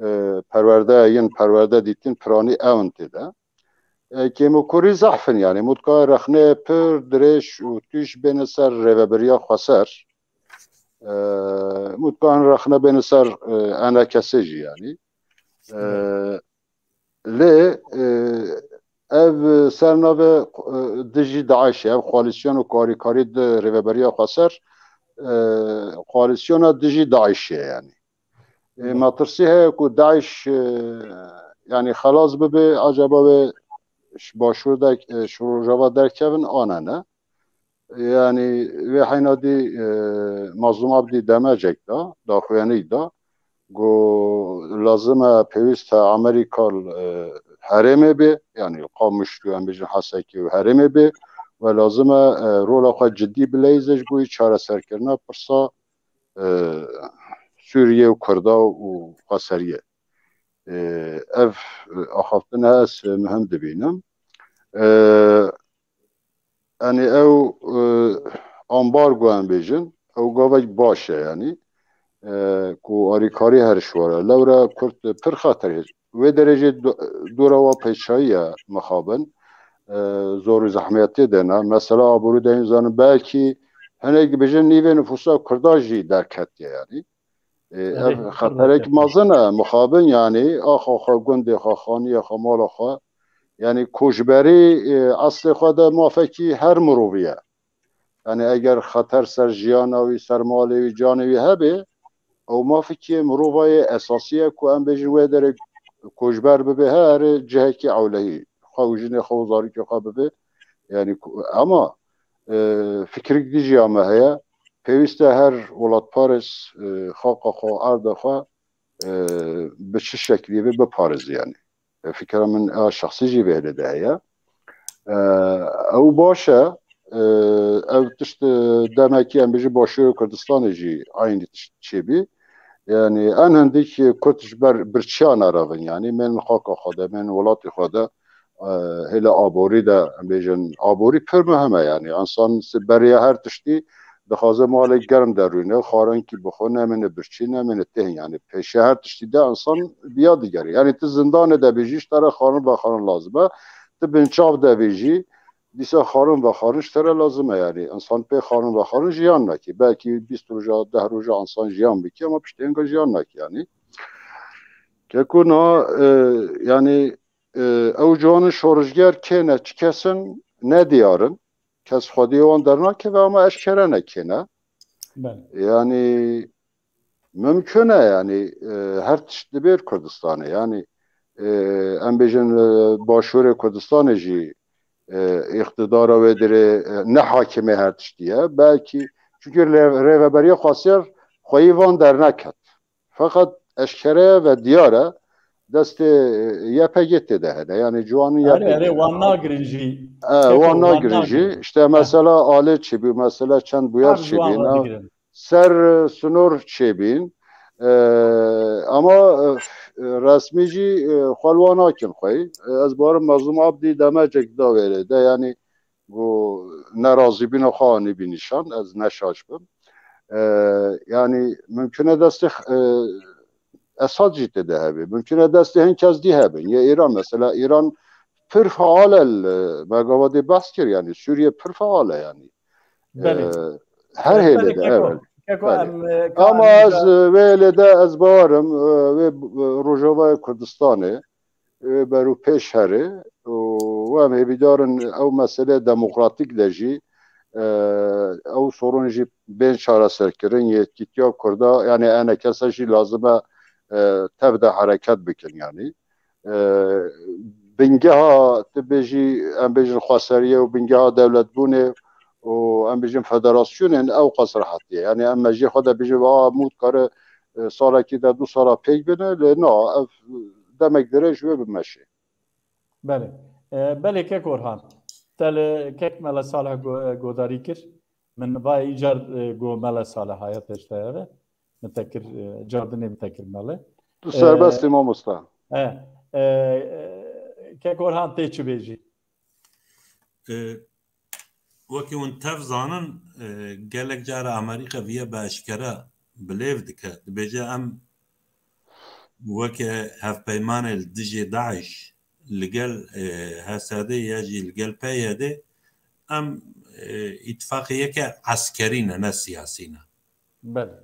e, perwerde, yên perwerde dîtin piranî ew in tê de. E, kêmokurî zehf in yani. Mutka rexne pir dirêj û tûj bêne ser rêveberiya xweser. E, mutka rexne bêne ser, e, E N K S jî yani. E, Evet. Lê, e, ev ser navê, e, dijî DAIŞ e, ev koalîsyon û karîkarî di rêveberiya xweser, e, koalîsyona dijî DAIŞ e yani. E, Evet. Metirsî heye ku DAIŞ, e, yani xelas bibe, acaba wê ji başûr de, e, ji rojava derkevin an ne? Yani wê heyna dî, e, Mazlûm Abdî demecek da, daxuyanîk da, got lazim e, pêwîst e Amerîka, e, herêmê bê, yani Qamişlo û em bêjin Hesekê û herêmê bê, we lazim e, e, rola xwe cidî bileyze ji bo çareserkirina pirsa, e, Sûriye û Kurda û xweseriyê. E, ev, e, axaftin ez muhim dibînim. E, Yanî ew, e, ambargo em bêjin, ew gavek baş e yanî, e, ku alîkarî her şwar e. Lewra Kurd pir xeter hê. Wê derê jî do-, dora wa pêçayî ye mixabin. e, zor û zehmetiyê de ne. Mesela aborî de hîn zanin belkî hinek dibêjin nîvê nifûsa Kurda jî derketiye yanî. E, ev Erê, xeterek erê. mezin e, mixabin yanî, axa xwe, gundê xwe, xaniyê xwe, mala xwe. Yanî koçberî, e, eslê xwe de mafekî her mirovî ye. Yanî eger xeter ser jiyana wî, ser malê wî, canê wî hebe, ew mafekî mirova yê esasî ye ku em bêjin wê derê koçber bibe her cihekî ewlehî. Xwe û jinê xwe û zarokê xwe bibe. Yanî ku, ama, e, fikirik dî jî ya me heye. Pêwîst e her welatparêz, e, xaqa xwe, erda xwe, e, bi çi şeklî be biparêze yanî. E, fikra min a şexsî jî vê de heye. E, ew baş e, e, ev tişt, e, demekî em bêjin Başûrê Kurdistanê jî eynî tişt çêbî. Yanî en hindik Kurd ji ber birçiya nerevin, yanî bên xaka xwe de, bên welatê xwe de, e, hêla aborî de, em bêjin, aborî pir muhim e, yanî însan beriya her tiştî dixwaze malê germ derûne, xwarinkî bixwe, nemêne birçî, nemêne têhin, yanî pêşiya her tiştî de însan viya digere. Yanî tu zindanê de bêjî, ji te re xwarin vexwarin lazim e, tu binçav de bêjî, dîsa xwarin vexwarin ji te re lazim e, yanî însan pê xwarin vexwarin jiyan nake. Belkî bîst roja, deh roja însan jiyan bike ama piştê hinga jiyan nake yanî. Keko na, e, yanî, e, ew ciwanin şorişger kê ne, çi kes in, nediyar in. Kes xwediyê wan dernakeve ama eşkere ne kê ne. Belê. Yanî mimkun e, yanî, e, her tişt dibêr Kurdistanê. Yanî, e, em bêjin, e, Başûrê Kurdistanê jî, e, îqtidara wê dirê, e, ne hakimê her tiştî ye. Belkî çunkî rê-, rêveberiya xwestiye xweyî van derneket. Feqet eşkere ye ve diyar e destê, e, Y P G tê de hene. Yanî ciwanin Erê, erê, Y P G wan nagirin jî. E, Keko, wan wan nagirin jî. nagirin. İşte Heh. mesela alê çêbî, mesela çend buyar Her ciwan çêbîn, ve ha, digirin. ser, e, sinor çêbîn. E, ama, e, resmî jî, e, xwe li wan nakin xweyî. E, ez barim Mezlûm Abdî demecek da wêrê de, yanî ku nerazîbîna xwe anî bî nîşan, ez ne şaş bim. E, yanî mimkun e destê, e, Esad jî tê de hebe. Mimkun e destê hin kes dî hebin. Yê Îran mesela, Îran pir feal e li, me gava dê behs kir, yanî Sûriye pir feal e yanî. Belê. E, her E, hêlê belê de, Keko, evet. Keko, Belê. em, e, ka Ama em ez, da e, vê hêlê de ez bawerim, e, wê, e, Rojavayê Kurdistanê, e, berû pêş here û em hêvîdar in ew mesele demokratîk de jî, e, ew sorun jî bên çareserkirin, yekîtiya Kurda, yanî enekese jî lazim e, e, tev de hereket bikin, yanî. E, bingeha, tu bêjî, em bêjin xweseriye û bingeha dewletbûnê û em bêjin federasyonên ew qas rehet ye. Yanî em mejiyê xwe de bêjin, a, hemû dikare, e, salekî de du sala pêk bine, lê na, ev demek dirêj wê bimeşe. Belê. E, belê kek Orhan. Te li kek Mele Salih go-, godarî kir. Min va îcar, e, go Mele Salih haya pêş te eve. Min te kir, e, cardinê min te kir Mele. Tu serbest î mamosta. E, e, e, kek Orhan tê çi bêjî? E, Wekî hûn tev zanin, e, gelek cara Amerîka viye bi eşkere bilêv dike. Dibêje em weke hevpeymanê li dijê DAIŞ li gel, e, H S D ya jî li gel P Y D em, e, îtifaqê yeke eskerî ne, ne siyasî ne. Belê.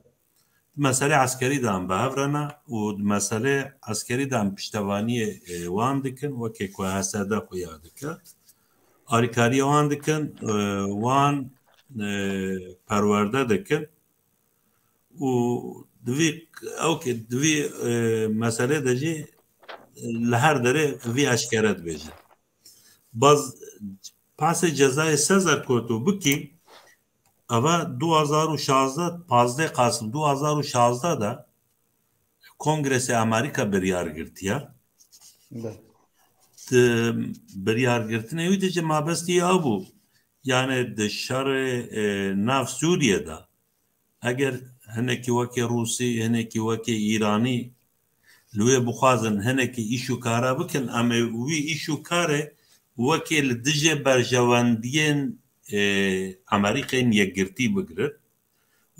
Di meselê eskerî de em bi hev re ne û di meselê eskerî de em piştevaniyê, e, wan dikin, wekî ku H S D xuya dike. Alîkariya wan dikin, e, wan, e, perwerde dikin û di vî, ew ki di vî, e, meselê de jî, e, li her derê vî eşkere dibêjin. Baz, pasê cezayê Sezar ku tu bikî, eva du hazar û şazdeh, pazdeh Qasim du hazar û şazdeh de Kongresê Amerîka biryar girtiye. Be. Di biryargirtinê wî de jî mabestî ew bû. Yani di şerê, e, nav Sûriye de eger hinekî wekî Rûsî, hinekî wekî Îranî li wê bixwazin hinekî îş û kara bikin, em ê wî îş û karê wekî li dijê berjewendiyên, e, Amerîkayên Yekgirtî bigirin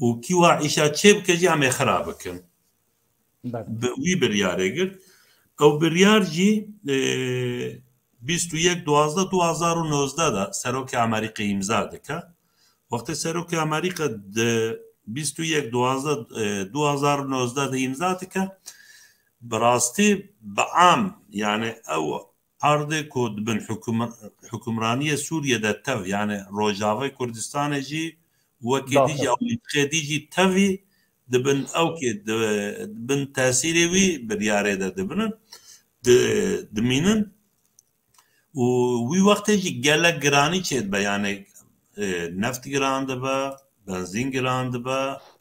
û kî wa îşa çê bike jî em ê xira bikin. Belê. Bi wî biryarê girt. Ew biryar jî, e, bîst û yek duwazdeh du hazar û nozdeh de serokê Amerîkê îmza dike. Wextê serokê Amerîkê di bîst û yek duwazdeh, e, du hazar û nozdeh de îmza dike, bi rastî bi am, yani ew erdê ku di bin hukuma-, hukimraniyê Sûriyê de tev, yani Rojavayê Kurdistanê jî wekî dî jî, ew mintixê dî jî tevî di bin ewkê, di, di bin tesîrê wî biryarê de dibinin, di, dimînin. Û wî wextê jî gelek giranî çêdibe, yani, e, neft giran dibe, benzîn giran dibe,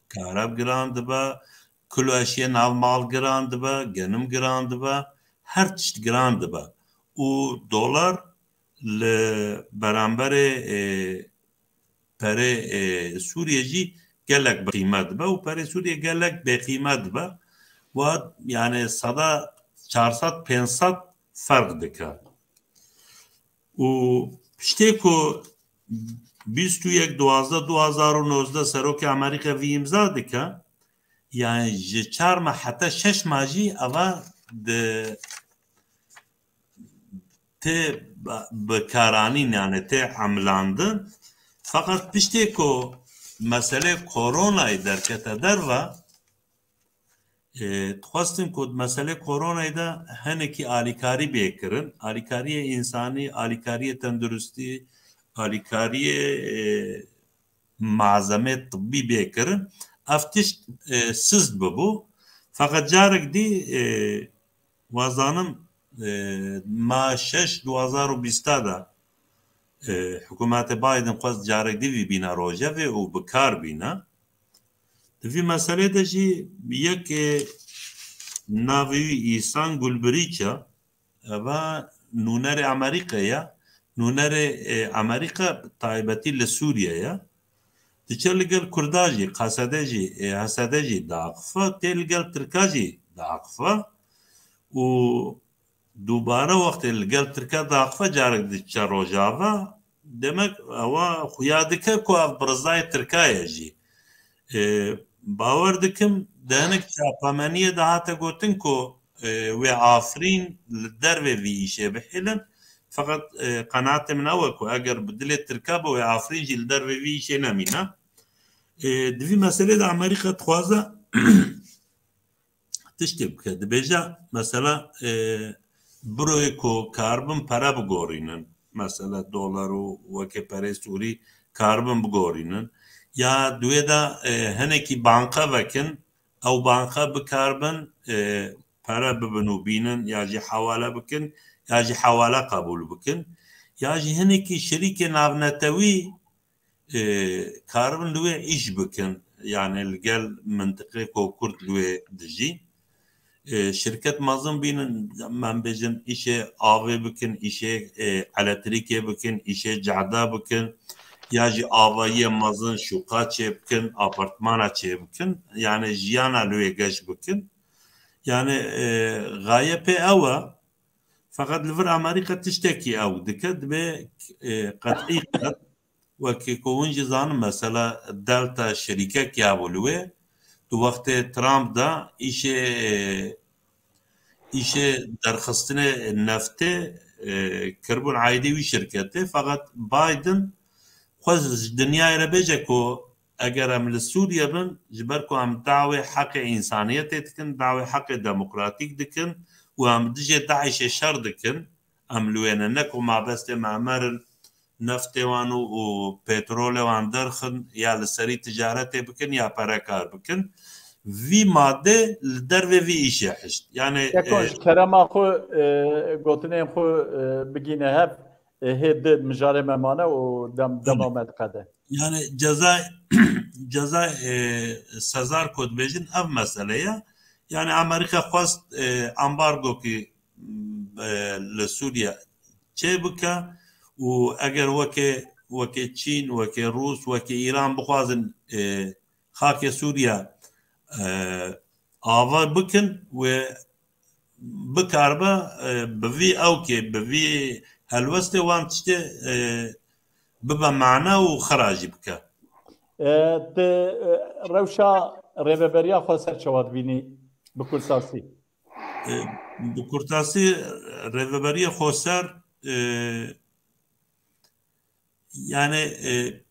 kareb giran dibe, kilo eşiyê nav mal giran dibe, genim giran dibe, her tişt giran dibe. Û dolar li beramberê, e, perê, e, Sûriyê jî gelek bi qîmet dibe û perê Sûriyê gelek bêqîmet dibe. Wa, yani, seda çar sed pênc sed ferq dike. Û piştê ku bîst û yek duwazdeh du hazar û nozdeh serokê Amerîka vî îmza dike, yani ji çar meh heta şeş meh jî eva di, tê bi-, bikaranîn, yani tê emlandin. Feqet piştê ku meselê koronayê derkete derve, e, dixwestin ku di meselê koronayê de hinekî alîkarî bê kirin. Alîkariyê însanî, alîkariyê tenduristî, alîkariyê, e, malzemê tibbî bê kirin. Ev tişt, e, siz bibû. Feqet carek dî, e, wazanim, e, ma şeş du hazar û bîst de, e, hikûmetê Biden xwest carek dî vî bîne rojevê û bi kar bîne. Di vî meselê de jî yekê navê wî Îhsan Gulbirîç e. Eva nûnerê Amerîka ye. Nûnerê, e, Amerîka taybetî li Sûriye ye. Diçe li gel Kurda jî, K S D jî, e, H S D jî diaxife, tê li gel Tirka jî diaxife. Û dubare wextê li gel Tirka diaxife, carek diçe Rojava. Demek ewa xuya dike ku ev bi rizayê Tirka ye jî. E, bawer dikim, di hinek çapemeniyê de hate gotin ku, e, wê Afrîn li dervê vî îşê bihêlin. Feqet, e, qenaetê min ew e ku eger bi dilê Tirka be, wê Afrîn jî li dervê vî îşê nemîne. E, di vî meselê de Amerîka dixwaze tiştê bike. Dibêje, mesela, e, biroyê ku karibin pere bigorînin. Mesela dolar û wekê perê Sûrî karibin bigorînin. Ya di wê de, e, hinekî banka vekin, ew banka bikaribin, e, pere bibin û bînin, ya jî hewale bikin, ya jî hewale qebûl bikin. Ya jî hinekî şirîkê navnetewî e, karibin li wê îş bikin. Yani li gel mintiqê ku Kurd li wê dijî. E, şirket mezin bînin, em bêjin îşê avê bikin, îşê, e, elektrîkê bikin, îşê cehda bikin, ya jî avayiyê mezin şûqa çê bikin, apartmana çê bikin. Yani jiyana li wê geş bikin. Yani, e, gaye pê ew e. Feqet li vir Amerîka tiştekî ew dike, dibê, e, qet'î qet. Wekî ku hûn jî zanin, mesela Delta şirîkek ya bû li wê. Di wextê Trump de îşê, e, îşê derxistinê neftê, e, kiribûn aîdî wî şirketê. Feqet Biden xwest ji dinyayê re bêje ku eger em li Sûriye bin, ji ber ku em dawê heqê însaniyetê dikin, dawê heqê demokratîk dikin û em dijê DAIŞê şer dikin, em li wê ne, ne ku mabestê me em herin, neftê wan û, û petrolê wan derxin, ya li serî ticaretê bikin, ya pere kar bikin. Vî madê li dervê vî îşê hişt. Yani, Yeko, e, ji kerema xwe, e, gotinên xwe, e, bigîne hev, e, hê di mijarê me mane û dem-, dema me diqede. Yani ceza, ceza, e, Sezar ku dibêjin ev mesele ye. Yani Amerîka xwest, e, ambargokî, e, li Sûriye çê bike û eger weke, weke Çîn, weke Rûs, weke Îran bixwazin, e, xakê Sûriye, e, ava bikin, wê bikaribe, e, bi vî ewkê, bi vî helwestê wan tiştê, e, bibe mane û xira jî bike. E, tu, e, rewşa Rêveberiya Xweser çawa dibînî bi kurtasî? E, bi kurtasî, Rêveberiya Xweser e, yani, e,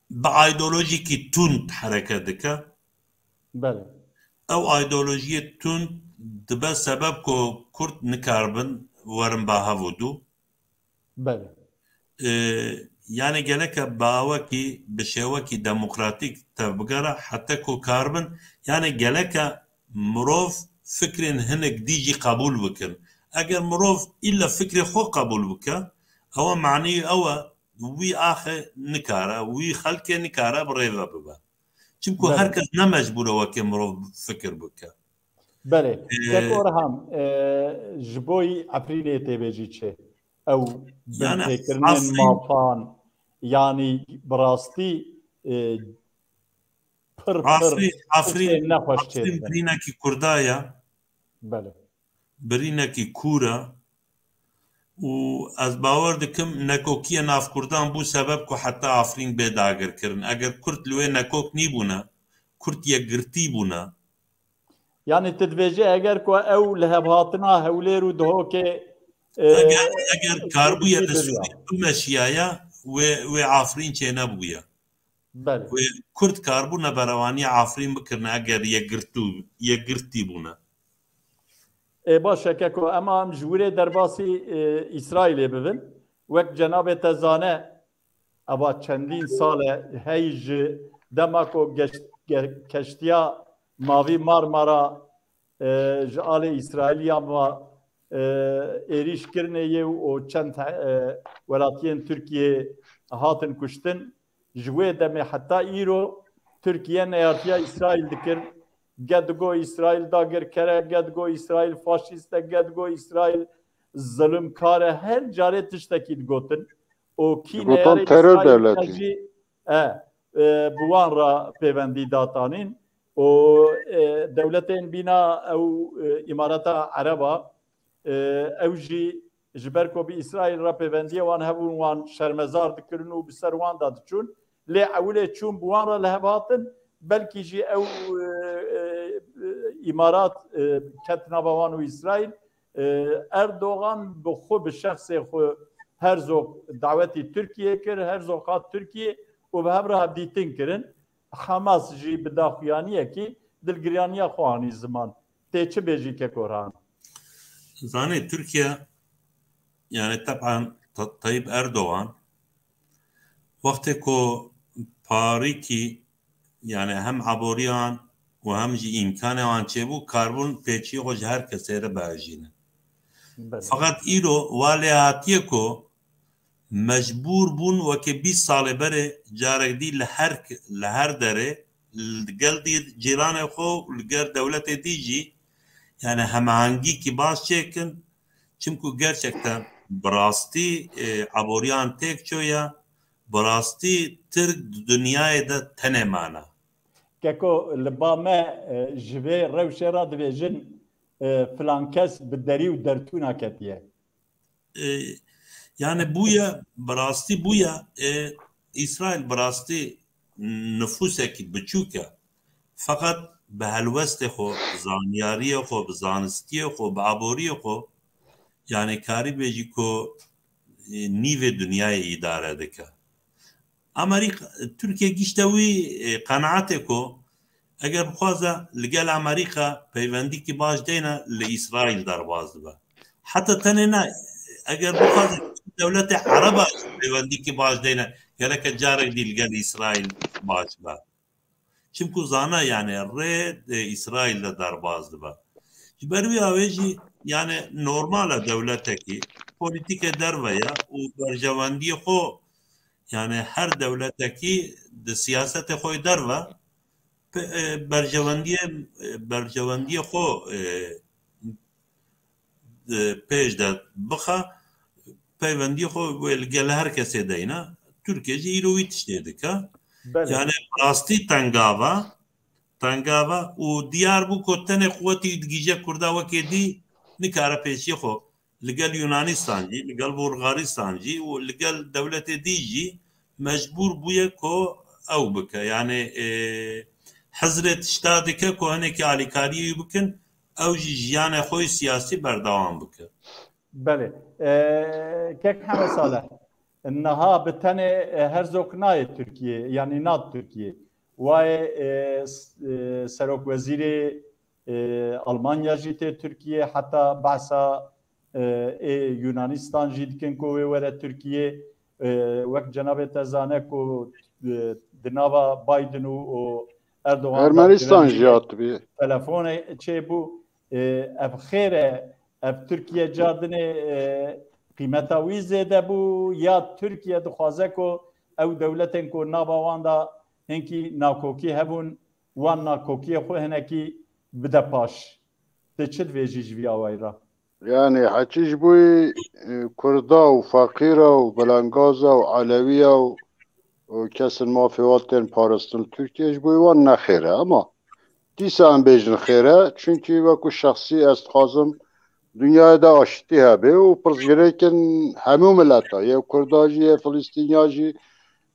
bi ideolojikî tund hereket dike. Belê. Ew ideolojiyê tund dibe sebeb ku Kurd nikaribin werin ba hev û dû. Belê. E, yani geleke bi awekî, bi şêwekî demokratîk tevbigere heta ku karibin, yani geleke mirov fikrên hinek dî jî qebûl bikin. Eger mirov îlla fikrê xwe qebûl bike, ewa manî ew e, wî axê nikare, wî xelkê nikare bi rê ve bibe. Çimku Belê. Her kes ne mecbûr e wekê mirov fikir bike. Belê. Ee, Kek Orhan, e, ji bo yî Efrînê tê bêjî çi? Ew Yani binpêkirinên Efrîn- mafan, yani bi rastî, e, pir pir Afrîn, tiştên Afrîn, nexweş Afrîn çêdibin. Birînekî Kurda ye, Belê. birînekî kûr e û ez bawer dikim nekokiyê nav Kurdan bû sebeb ku heta Afrîn bê dagirkirin. Eger Kurd li wê nekok nîbûne, Kurd yekgirtî bûne. Yani tu dibêjî eger ku ew li hevhatina Hewlêr û Dihokê, e, Eger, eger karbûye li biriya. Sûrî bimeşiyaya, wê, wê Afrîn çênebûye. Belê. Wê Kurd karbûne berewaniya Afrîn bikirine eger yekgirtû-, yekgirtî bûne. Ê baş e keko, em em ji wirê derbasî, e, Îsraîlê bibin. Wek cenabê te zane, eva çendîn sal e hey ji dema ku geş-, ge-, keştiya Mavî Marmara, e, ji alê Îsraîliyan ve, e, êrîş kirinê yê û çend, e, welatiyên Tirkiyê hatin kuştin. Ji wê demê heta îro Tirkiye neyartiya Îsraîl dikir. Ge digo Îsraîl dagirker e, ge digo Îsraîl faşîst e, ge digo Îsraîl zilimkar e. Her carê tiştekî digotin. Û kî Digotan neyarê terör Îsraîl dewletî. jî, e, e, bi wan re pêvendî datanîn. Û, e, dewletên bîna ew, e, Îmarata Ereba, e, ew jî ji ber ku bi Îsraîl re pêvendiyê wan hebûn, wan şermezar dikirin û bi ser wan de diçûn. Lê ewilê çûn bi wan re li hev hatin, belkî jî ew, e, e, e, Îmarat, e, ket nava wan û Îsraîl. E, Erdogan bi xwe, bi şexsê xwe Herzog dawetî Tirkiyê kir, Herzog hat Tirkiyê û bi hev re hevdîtin kirin. Hamas jî bi daxuyaniyekî dilgiraniya xwe anî ziman. Tê çi bêjî kek Orhan? Zanê Tirkiye, yani teban Ta-, Tayyip Erdogan, wextê ku parîkî, yani hem aboriyan û hem jî îmkanê wan çêbû, karbûn pêçiyê xwe ji her kesê re biajîne. Belê. Feqet îro wa lê hatiye ku mecbûr bûn wekî bîst salê berê carek dî li her, li her derê li gel dî cîranê xwe û li gel dewletê dî jî, yani hemahengîkî baş çêkin. Çimku gerçekten bi rastî, e, aboriyan têk çoye, bi rastî Tirk di dinyayê de tenê mane. Keko, li ba me, e, ji vê rewşê re dibêjin, e, filan kes bi derî û dertûna ketiye. E, yani bûye, bi rastî bûye, e, Îsraîl bi rastî nifûsekî biçûk e. Feqet bi helwestê xwe, bi zanyariyê xwe, bi zanistiyê xwe, bi aboriyê xwe, yani karî bêjî ku, e, nîvê dinyayê îdare dike. Amerîka, Tirkiye gişte wî, e, qenaetê ku eger bixwaze li gel Amerîka peywendîkî baş deyne, li Îsraîl derbas dibe. Heta tenê ne, eger bixwaze dewletê Ereba peywendîkî baş deyne, gereke carek dî li gel Îsraîl baş be. Çimku zana, yani rê, e, Îsraîl de derbas dibe. Ji ber wî awê jî, yani normal e dewletekî polîtîkê derve ye û berjewendiyê xwe, yani her dewletekî di siyasetê xwe derve pe-, e, berjewendiyê, e, berjewendiyê xwe, e, e, pêş de bixe, peywendiyê xwe wê li gel her kesê deyne. Tirkiye jî îro wî tiştê dike. Belê. Yani rastî tengava, tengava û diyar bû ku tenê quwetî digije Kurda wekê dî nikare pêşiyê xwe li gel Yunanistan jî, li gel Bulgaristan jî û li gel dewletê dî jî mecbûr bûye ku ew bike. Yani, e, hizrê tişta dike ku hinekî alîkariyê wî bikin, ew jî jiyanê xwe yê siyasî berdewam bike. Belê. E, kek Heme Saleh, niha bi tenê, e, Herzog nayê Tirkiyê, yanî nat Tirkiyê. Wayê, e, s-, e, serokwezîrê, e, Almanya jî tê Tirkiyê, heta behsa, e, ê Yunanistan jî dikin ku wê were Tirkiyê. E, wek cenabê te zane ku, e, di nava Biden û, û Erdogan de Ermenistan jî hatibî. Telefonê çêbû. E, ev xêr e, ev Tirkiye cardinê, e, qîmeta wî zêde bû, ya Tirkiye dixwaze ku ew dewletên ku nava wan de hinkî nakokî hebûn, wan nakokiyê xwe hinekî bide paş. Te çi divêjî ji vî awayî re? Yani heçî ji bo, e, Kurda û feqîra û belengaza û elewiya û, û kesên mafê wan tên parastin li Tirkiye ji bo wan ne xêr e. Ama dîsa em bêjin xêr e, çunkî wekû şexsî ez dixwazim dinyayê de aşitî hebe û pirsgirêkin hemû mileta, yê Kurda jî, yê Filistînya jî, ê,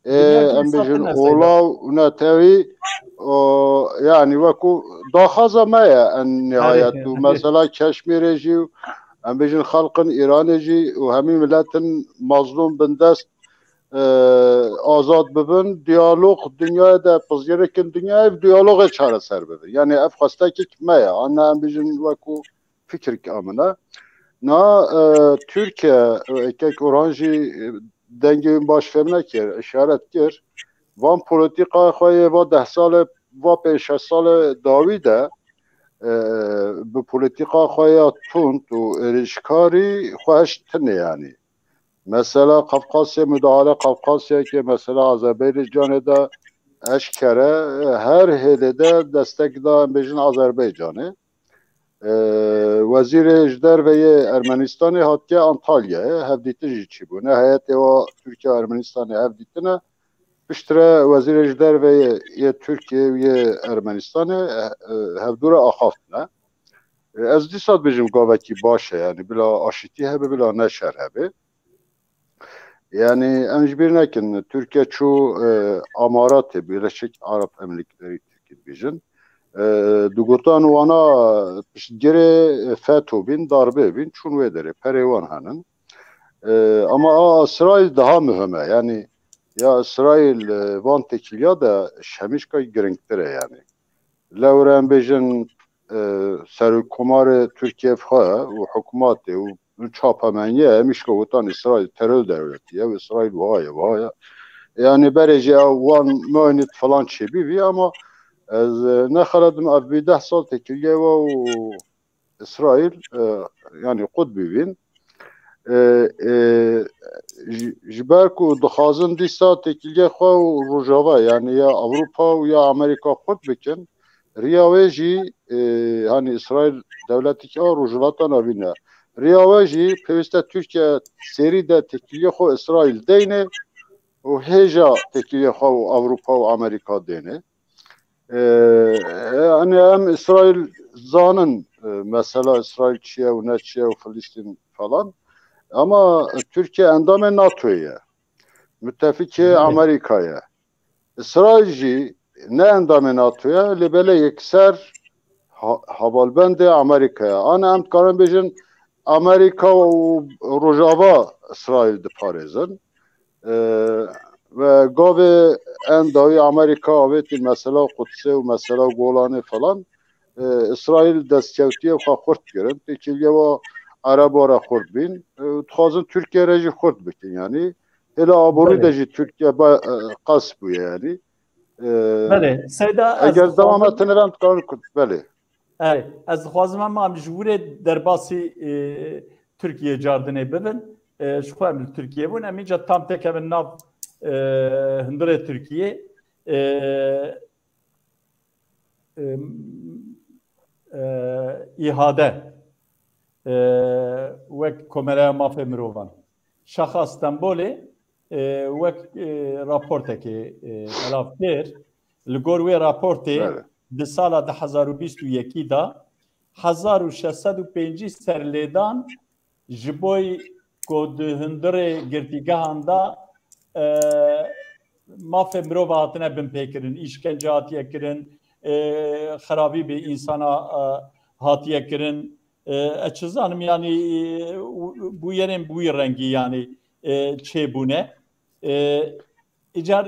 Dinya em bêjin, kêmsatine Seyda. Olav û netewî, o, yani wekû daxwaza me ye en nihayet. Erê. Û mesela Keşmîrê jî û em bêjin xelqin Îranê jî û hemî miletin mazlûm bindest, e, azad bibin, diyalog dinyayê de pirsgirêkin dinyayê bi diyalogê çareser bibin. Yani ev xwestekek me ye. An ne em bêjin wekû fikirek a min e. Na, e, Tirkiye, e, kek Orhan jî, e, dengê wî baş fêm nekir, işaret kir. Van polîtîka xwe yê va deh salê, va pênc şeş salê dawî de, e, bi polîtîka xwe ya tund û êrîşkarî xwe hişt tine yani. Mesela Qafqasya, müdahale Qafqasyakê, mesela Azerbaycanê de eşkere, e, her hêlê de destek da, em bêjin, Azerbaycanê. E, wezîrê ji derve yê Ermenistanê hatiye Antalyayê, hevdîtin jî çîbûne. Heyetê wa Tirkiye û Ermenistanê hevdîtine. Piştre wezîrê ji derve yê, yê Tirkiye û yê Ermenistanê, e, e, hevdû re axaftine. E, ez dîsa dibêjim gavekî baş e, yani bila aşitî hebe, bila ne şer hebe. Yani em ji bîr nekin, Tirkiye çû, e, Amaratê, Birleşik Arap Emirlikleri Tirkî dibêjin. E, di gotan wana piştgirê FETÖ bîn, darbe bîn, çûn wê derê, perê wan henin. E, ama a Îsraîl daha muhim e. Yani ya Îsraîl, e, van têkiliya de şemîşka giringtir e yani. Lewre em bêjin, e, serokkomarê Tirkiye xwe û hikûmetê û çapemeniye, em îşka gotan Îsraîl terör dewletî ye û Îsraîl wiha ye, wiha ye. Yani berê jî ew wan moynit falan çêbî vî, ama ez, e, nexeledim ev bî deh sal têkiliye we û Îsraîl, e, yani qut bibîn. E, e, ji, ji ber ku dixwazin dîsa têkiliya xwe û Rojava, yani ya Ewropa û ya Amerîka xurt bikin, riya wê jî, e, hani Îsraîl dewletekî a Rojhilata Navîn e. Riya wê jî pêwîst e Tirkiye serî de têkiliya xwe Îsraîl deyne û hêja têkiliya xwe û Ewropa û Amerîka dêne. E, yani em Îsraîl zanin, e, mesela Îsraîl çi ye û ne çi ye û Filistîn falan. Ama Tirkiye endamê NATOyê ye. Müttefikê Amerîka ye. Îsraîl jî ne endamê NATO ye, lê belê yekser ha-, hevalbendê Amerîka ye. Ana em dikarin bêjin Amerîka û Rojava Îsraîl diparêzin. E, ve gavê en dawî Amerîka avêtî mesela Qudsê û mesela Golanê falan, e, Îsraîl destkewtiye xwe xurt kirin. Têkiliye wa Ereba re xurt bîn. E, dixwazin Tirkiye re jî xurt bikin. Yani hêla aborî de jî Tirkiye ba-, e, qas bûye yani. E, Belê, Seyda, ez eger dewama dixwazim tenê re em dikarin kurt, belê. Erê, ez dixwazim em, em ji wirê derbasî, e, Tirkiye cardinê bibin. E, ji xwe em li Tirkiye bûn. Em îca tam tekevin nav, e, hundirê Tirkiye. E, e, e, îhade, e, wek Komeleya Mafê Mirovan. Şaxa Stenbolê, e, wek, e, raportekê, e, belav kir. Li gor wê raportê, Evet. di sala du hezar û bîst û yekî de hezar û şeş sed û pêncî serlêdan ji bo ku di hundirê girtîgehan de, e, mafê mirov hatine binpêkirin, îşkence hatiye kirin, e, xerabî bi însana, e, hatiye kirin. E, ez çi zanim, yanî, e, bûyerên bi wî rengî, yanî, e, çêbûne. E, îcar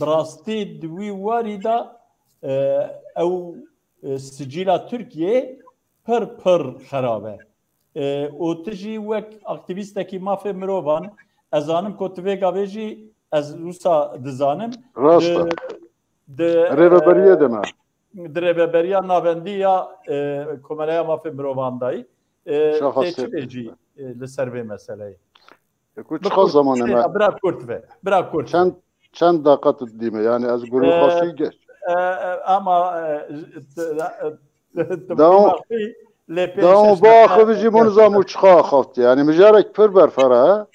bi rastî di wî warî de, e, ew, e, sicîla Tirkiyê pir, pir xerab e. E, û tu jî wek aktîvîstekî mafê mirovan, ez zanim ku tu vê gavê jî, ez wisa dizanim, Rast e. di, di, Rêveberiyê e, de me. di rêveberiya navendî ya, e, Komeleya Mafê Mirovan dayî, e, Şaxa tê çi Sêrtê bêjî, e, li ser vê meseleyê? E, ku Bi çiqas kurt, zamanê me? Bira kurt ve, bira kurt Çend, ve. çend deqa tu didî me? Yani ez gurû E, xasî geç. e, e, ama, e, t-, e, t-, Dawam, dawam şeş ba deqa axivî jî min zam û çiqa axafti. Yani mijarek pir berfere, he?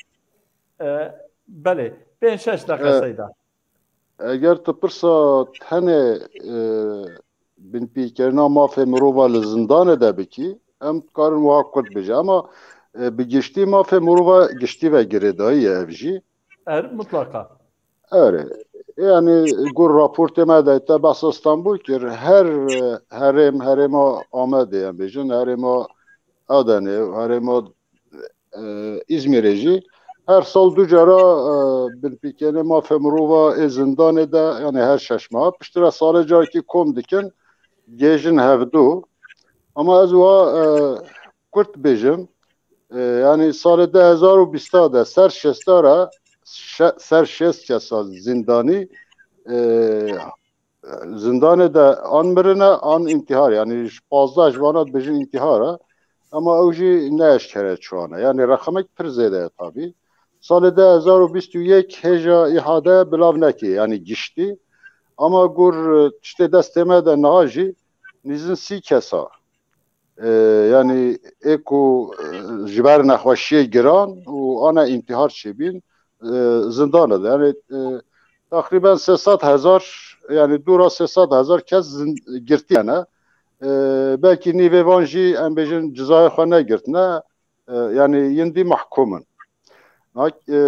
E, belê, pênc şeş deqa E, Seyda. Eger tu pirsa tenê, e, binpîkirina mafê mirova li zindanê de bikî, em dikarin wiha kurt bêje. Ama, e, bi giştî mafê mirova giştî ve girêdayî ye ev jî. Er, mutlaka. Erê. Yani, gur raportê me de te behsa Stenbul kir, her, e, herêm, herêma Amedê, em bêjin, herêma Adenê, herêma, e, Îzmîrê jî her sal du cara, e, binpîkene mafê mirova ê zindanê de, yani her şeş meha, piştre salê carekî kom dikin, gêjin hevdu. Ama ez wa, e, kurt bêjim, e, yani salê du hezar û bîsta de ser şêsta re, şe-, ser şêst kesa zindanî, e, zindanê de an mirine, an întîhar, yani ji pazdeh ji vana dibêjin întîhar e, ama ew jî ne eşkere çiwane. Yani rexmek pir zêde ye tabî. Salê du hezar û bîst û yek hêja îhade bilav nekê, yani giştî. Ama gur, e, tiştê destê me de niha jî nîzin sî kesa. E, yani ê ku, e, ji ber nexweşiyê giran û ana întîhar çêbîn, e, zindana de. Yani, e, teqrîben sê sed hezar, yani dûra sê sed hezar kes zin-, girtiye ne. E, belkî nîvê van jî, em bêjin, cizayê xwe negirtine. E, yani yindî mehkûm in. Nak, e,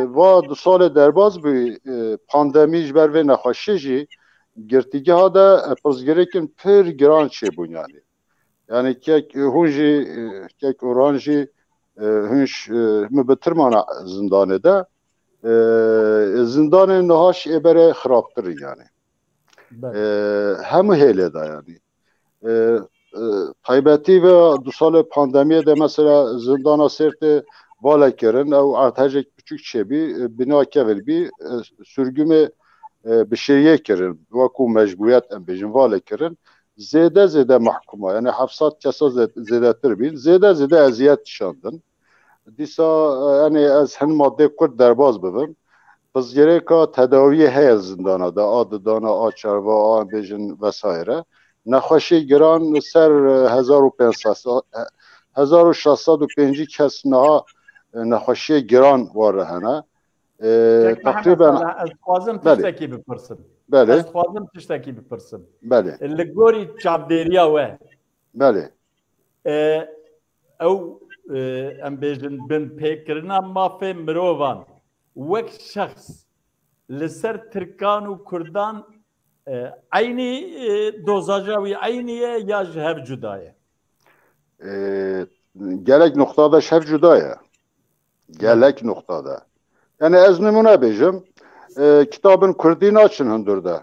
va du salê derbas bû, e, pandemî ji ber vê nexweşiyê jî girtîgeha de, e, pirsgirêkin pir giran çêbûn yani. Yani kek, e, hûn jî, e, kek û ran jî, e, hûn ş-, e, min bi tirmana zindanê de, e, zindanê niha ji ê berê xirabtir in yani. Belê. E, hemû hêlê de yani. E, e, taybetî ve du salê pandemiyê de mesela zindana Sêrtê vale kirin, ew erdhejek piçûk çêbî, e, bina kevil bî, e, sürgümê, e, bi şêriyê kirin, wekû mecbûriyet em bêjin vale kirin. Zêde zêde mehkûma, yani heft sed kesa zê-, zêdetir bîn, zêde zêde eziyet dişandin. Dîsa, e, yani ez hin madê kurt derbas bibim. Pirsgirêka tedawiyê heye zindana de, a didana, a çerva, a bêjin vesaire. Nexweşê giran li ser, e, hezar û pênc sed, e, hezar û şeş sed û pêncî kes niha, e, nexweşiyê giran war re hene. E, Kek Mehmet, teqrîben ez dixwazim Belê. tiştekî bipirsim. Belê. Ez dixwazim tiştekî bipirsim. Belê. Li gorî çavdêriya we, Belê. e, ew, e, em bêjin, binpêkirina mafê mirovan wek şexs li ser Tirkan û Kurdan, e, eynî, e, dozaja wî eynî ye ya ji hev cuda ye? E, gelek nuqta de ji hev cuda ye. Gelek nuqta de. Yani ez nimûne bêjim, e, kitabin kurdî naçin hundir de.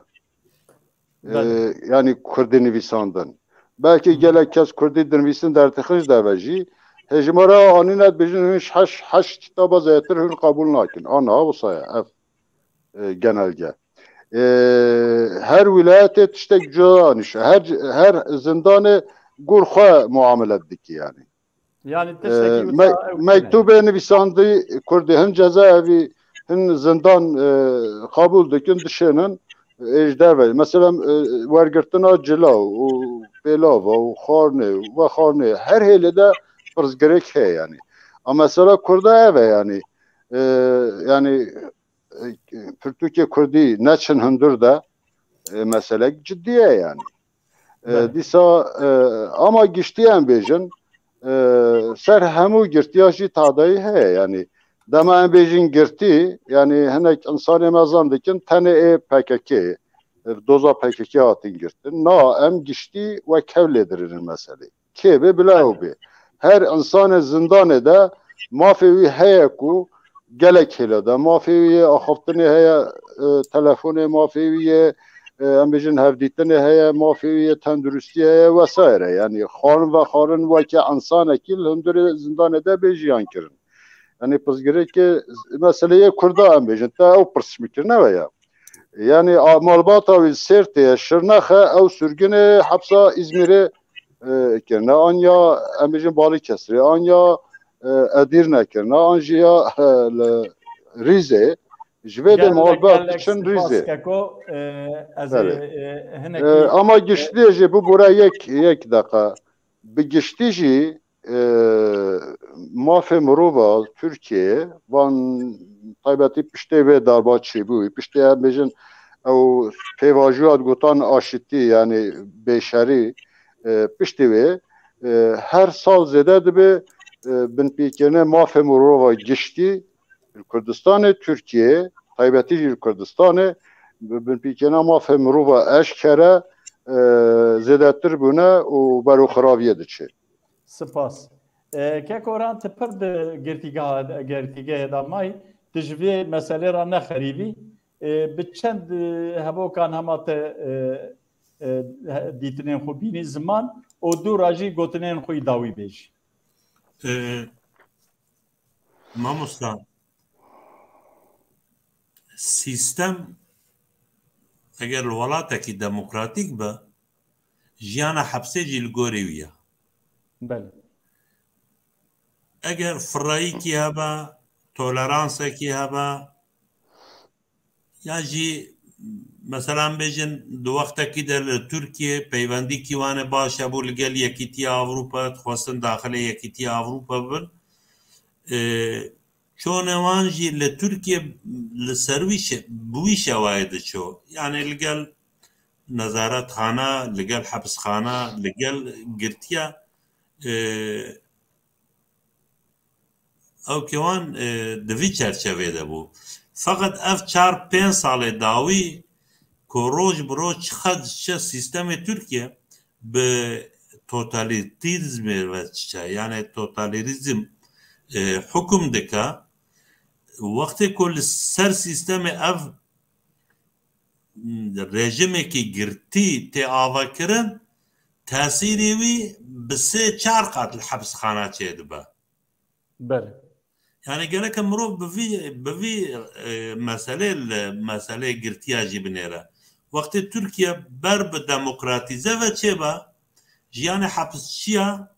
E, Belê. yani kurdî nivîsandin. Belkî Hı hı. gelek kes kurdî dinivîsin dertixin ji deve jî. Hejmara anîne dibêjin hûn ji heşt, heşt kitaba zêdetir hûn qebûl nakin. Ana wisa ye ev, e, genelge. E, her wîlayetê tiştek cuda nîşe. Her, her zindanê gur xwe muamele dikî yani. Yani E, tiştekî me-, wisa ew tune. mektûbê nivîsandî kurdî hin cezaevî, hin zindan, e, qebûl dikin, dişênin, e, ji derve. Mesela, e, wergirtina cilav û pêlava û xwarnê û vexwarnê her hêlê de pirsgirêk heye yani. A mesela kurda ev e yani. E, yani, e, pirtûkê kurdî neçin hundir de, e, meselek cidî ye yani. E, Belê. dîsa, e, ama giştî em bêjin, e, ser hemû girtiya jî tadayî heye yani. Dema em bêjin girtî, yani hinek insanê me zan dikin tenê ê P K K, e, doza P K K hatin girtin. Na, em giştî wek hev lê dirinin meselê. Kê bê bila ew bê. Her însanê zindanê de mafê wî heye ku gelek hêle de. Mafê wî yê axaftinê heye, e, telefonê, mafê wî yê, e, em bêjin hevdîtinê heye, mafê wî yê tenduristî heye vesaire. Yanî xwarin vexwarin weke însanekî li hundirê zindanê de bê jiyan kirin. Yanî pirsgirêkê meseleyê Kurda em bêjin, te ew pirs ji min kirine ve ya. Yanî a, malbata wî Sêrtê ye, Şirnex e, ew sürgünê hepsa Îzmîrê, e, kirine. An ya em bêjin Balîkesirê, an ya, e, Edîrne kirine, an jî ya, e, li Rîzê. Ji vê de Gelek, malbat gelek diçin spas Rîzê. Keko, e, ez ê, Belê. E, hinekî, ama e, giştî jî bibûre yek, yek deqa. Bi giştî jî, e, mafê mirova Tirkiyeyê, van taybetî piştê vê darba çêbûyî, piştê em bêjin ew pêvajoya gotan aşitî, yanî bêşerî, e, piştê wê, e, her sal zêde dibe, e, binpêkirine mafê mirova giştî li Kurdistanê Tirkiyeyê, taybetî jî li Kurdistanê, bi-, binpêkirina mafê mirova eşkere, e, zêdetir bûne û ber û xiraviyê diçe. Spas. E, Kek Orhan, tu pir di girtîgeha, girtîgehê de mayî, tu ji vê meselê re nexerîbî. E, bi çend, e, hevokan hema te, e, e, he-, dîtinên xwe bînî ziman û dû re jî gotinên xwe yî dawî bêjî. E, mamosta, sîstem eger li welatekî demokratîk be, jiyana hepsê jî li gorî wî ye. Belê. Eger firayîkî hebe, toleransekî hebe, ya jî, mesela, em bêjin, di wextekî de li Tirkiyê peywendîkî wan ê baş hebû li gel Yekîtiya Ewropa, dixwestin daxilê Yekîtiya Ewropa bibin. Ê, çonê wan jî li Tirkiyê li ser wî şe-, bi wî şewayê diço. Yanî li gel nezaretxana, li gel hepisxana, li gel girtiya, ê, ew kêwan, e, di vî çerçevê de bû. Feqet ev çar pênc salê dawî ku roj bi roj çiqas diçe sîstemê Tirkiye bi totalîtîzmê ve diçe, yanî totalîtîzm, e, hukum dike. Wextê ku li ser sîstemê ev rejimekî girtî tê avakirin, tesîrê wî bi sê çar qat li hepisxana çêdibe. Belê. Yani gereke mirov bi vî, bi vî, e, meselê li meselê girtiya jî binêre. Wextê Tirkiye ber bi demokratîze ve çêbe, jiyanê hepisçiya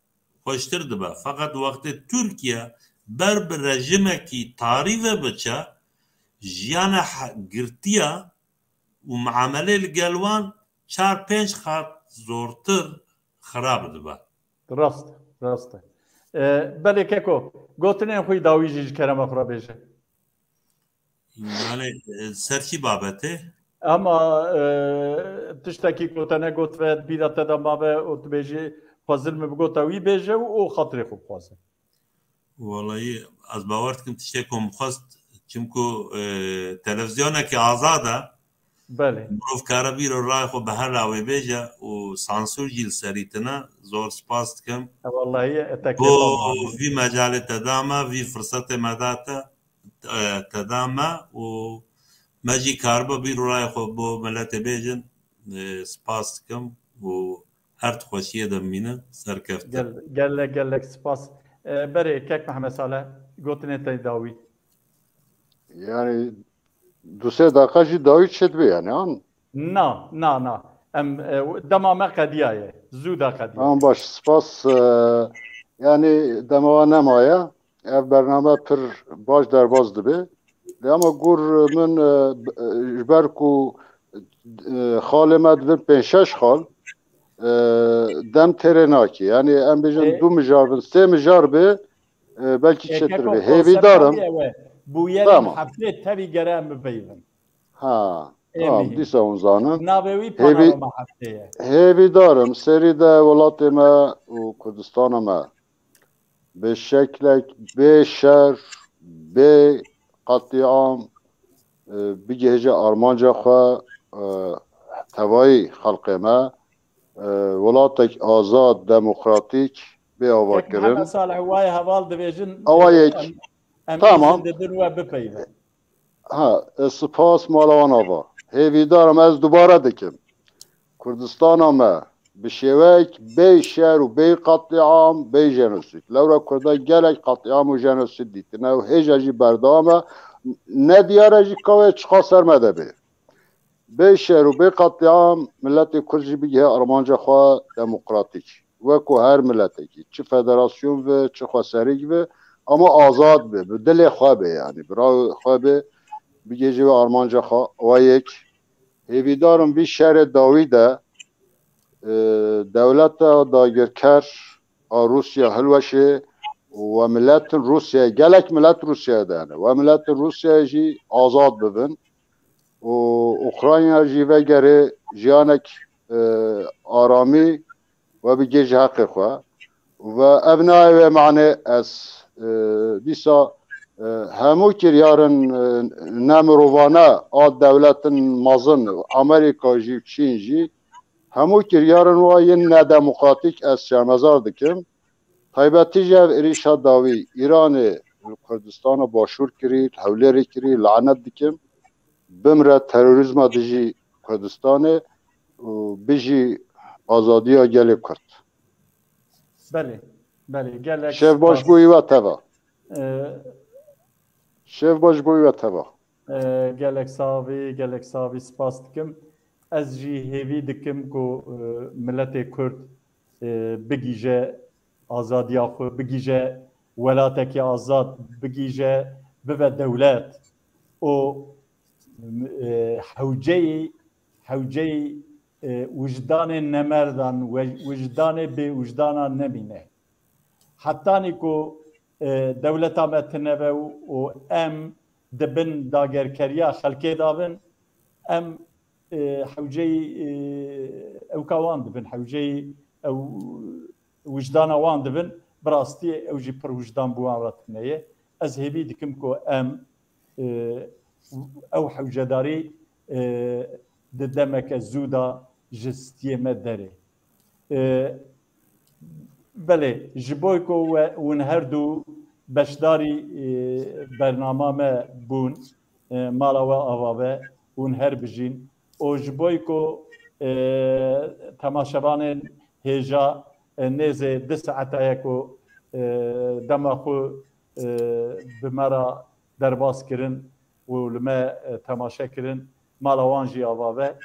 xweştir dibe. Feqet wextê Tirkiye ber bi rejimekî tarî ve biçe, jiyana he-, girtiya û miamelê li gel wan çar pênc qat zortir xirab dibe. Rast, rast e. E, belê Keko, gotinên xwe yî dawî jî ji kerema xwe re bêje. Yani, e, ser çi babetê? Ama, e, tiştekî ku te negot ve, bîra te de mabe û tu bêjî, xwezil min bigota wî bêje û, û xatirê xwe bixwaze. Walayi, ez bawer dikim tiştê ku min xwest, çimku, e, televizyonekî azad e. Belê. Mirov kare bîr û rayê xwe bi her lawê bêje û sansûr jî li serî tine. Zor spas dikim. E, walayi, e, teklîf Bo vî mecalê te da me, vî firsetê me da te, e, te da me û me jî karibe bîr û rayê xwe bo miletê bêjin. E, spas dikim û her tu xweşiyê de bimîne, serkeftin. Gel-, gelek, gelek spas. E, berê, Kek Mehmet Saleh, gotinê te dawî. Yani, du sê deqa jî dawî çêdibe yani, an? Na, na, na. Em, e, dema me qediyaye. Zû da qediyaye. Tamam, baş, spas. E, yani, dema we nemaye. Ev bername pir baş derbas dibe. Lê ama gur min, e, b-, e, ji ber ku, e, xalê me dibin pênc şeş xal, e, dem têrê nakê. Yani em bêjin Ê? du mijar bin, sê mijar be, e, belkî Ê, çêtir Keko, be. Hêvîdar im. Konsepta wî ew e. Bûyerên Tamam. heftê tevî gere em bipeyivin. Ha, Ê tamam, mihîm. Dîsa hûn zanin. Navê wî Hêvî-, panorama heftê ye. Hêvîdar im, serî de welatê me û Kurdistana me bi şeklek bê şer, bê qetlîam, e, bigihêje armanca xwe, e, tevayî xelqê me, e, welatek azad, demokratîk, bê ava Kek kirin. Mihemed Salih, wayê heval dibêjin, Awa yek. em, em Tamam. îzin didin we bipeyve. Ha, e, spas mala wan ava. Hêvîdar im, ez dubare dikim. Kurdistana me bi şêweyek bê şer û bê qetlîam, bê jenosîd. Lewra Kurda gelek qetlîam û jenosîd dîtine û hêja jî berdewam e. Ne diyar e jî ka wê çiqa ser me de bê. Bê şer û bê qetlîam miletê Kurd jî bigihe armanca xwe demokratîk. Weko her miletekî. Çi federasyon be, çi xweserîk be, ama azad be, bi dilê xwe be yani. Bi rawê xwe be, bigihêje wê armanca xwe. Wa yek. Hêvîdar im vî şerê dawî de, e, dewleta dagirker a Rûsya hilweşê û we miletin Rûsyayê, gelek milet Rûsyayê de hene. We miletin Rûsyayê jî azad bibin û Ukrayna jî vegerê jiyanek, e, aramî we bigihêje heqê xwe. Ve ev nayê wê manê ez, e, dîsa, e, hemû kiryarên, e, nemirovane a dewletin mezin, Amerîka jî, Çîn jî, hemû kiryarên wa yên nedemokratîk ez şermezar dikim. Taybetî jî ev êrîşa dawî Îranê li Kurdistana Başûr kirî, li Hewlêrê kirî, lanet dikim. Bimre terorîzma dijî Kurdistanê û bijî azadiya gelê Kurd. Belê, belê. Gelek Şev baş spas. Bo wî ve teva. Ee, Şev baş bo wî ve teva. Ee, gelek savî, gelek savî spas dikim. Ez jî hêvî dikim ku, e, miletê Kurd, e, bigîje azadiya xwe, bigîje welatekî azad, bigîje bibe dewlet. O, e, hewceyî, hewceyî, e, wijdanê nemerdan, we-, wijdanê bêwijdanan nemîne. Hetanî ku, e, dewleta me tune be û, û em di bin dagerkeriya xelkê de bin, em, e, hewceyî, e, ewka wan dibin, hewceyî ew wijdana wan dibin, bi rastî ew jî pir wijdan bi wan re tune ye. Ez hêvî dikim ku em, e, ew hewcedarî, e, di demeke zû de ji stiyê me derê. E, belê, ji bo ku we, hûn her du beşdarî, e, bernama me bûn, e, mala we ava be, hûn her bijîn. Û ji bo ku, e, temaşevanên hêja, e, nêzê du saeta ye ku, e, dema xwe, e, bi me re derbas kirin û li me, e, temaşe kirin, mala wan jî ava be.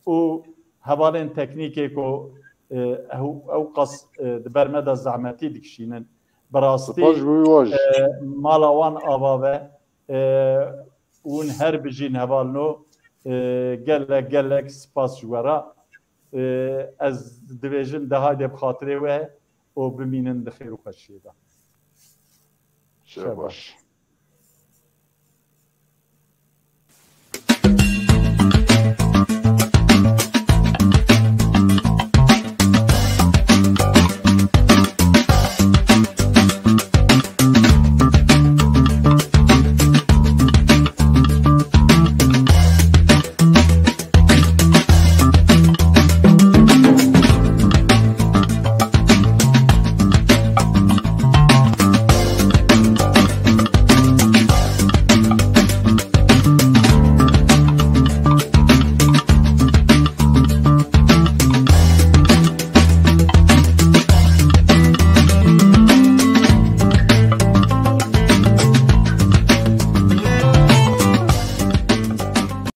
Û hevalên teknîkê ku, e, ew, ew qas, e, di ber me de zehmetî dikişînin. Bi rastî, Spas ji bo wî wan jî. e, mala wan ava be. E, hûn her bijîn hevalno. E, gelek, gelek spas ji we re. E, ez dibêjim de hayde bi xatirê we û bimînin di xêr û xweşiyê de. Şev baş.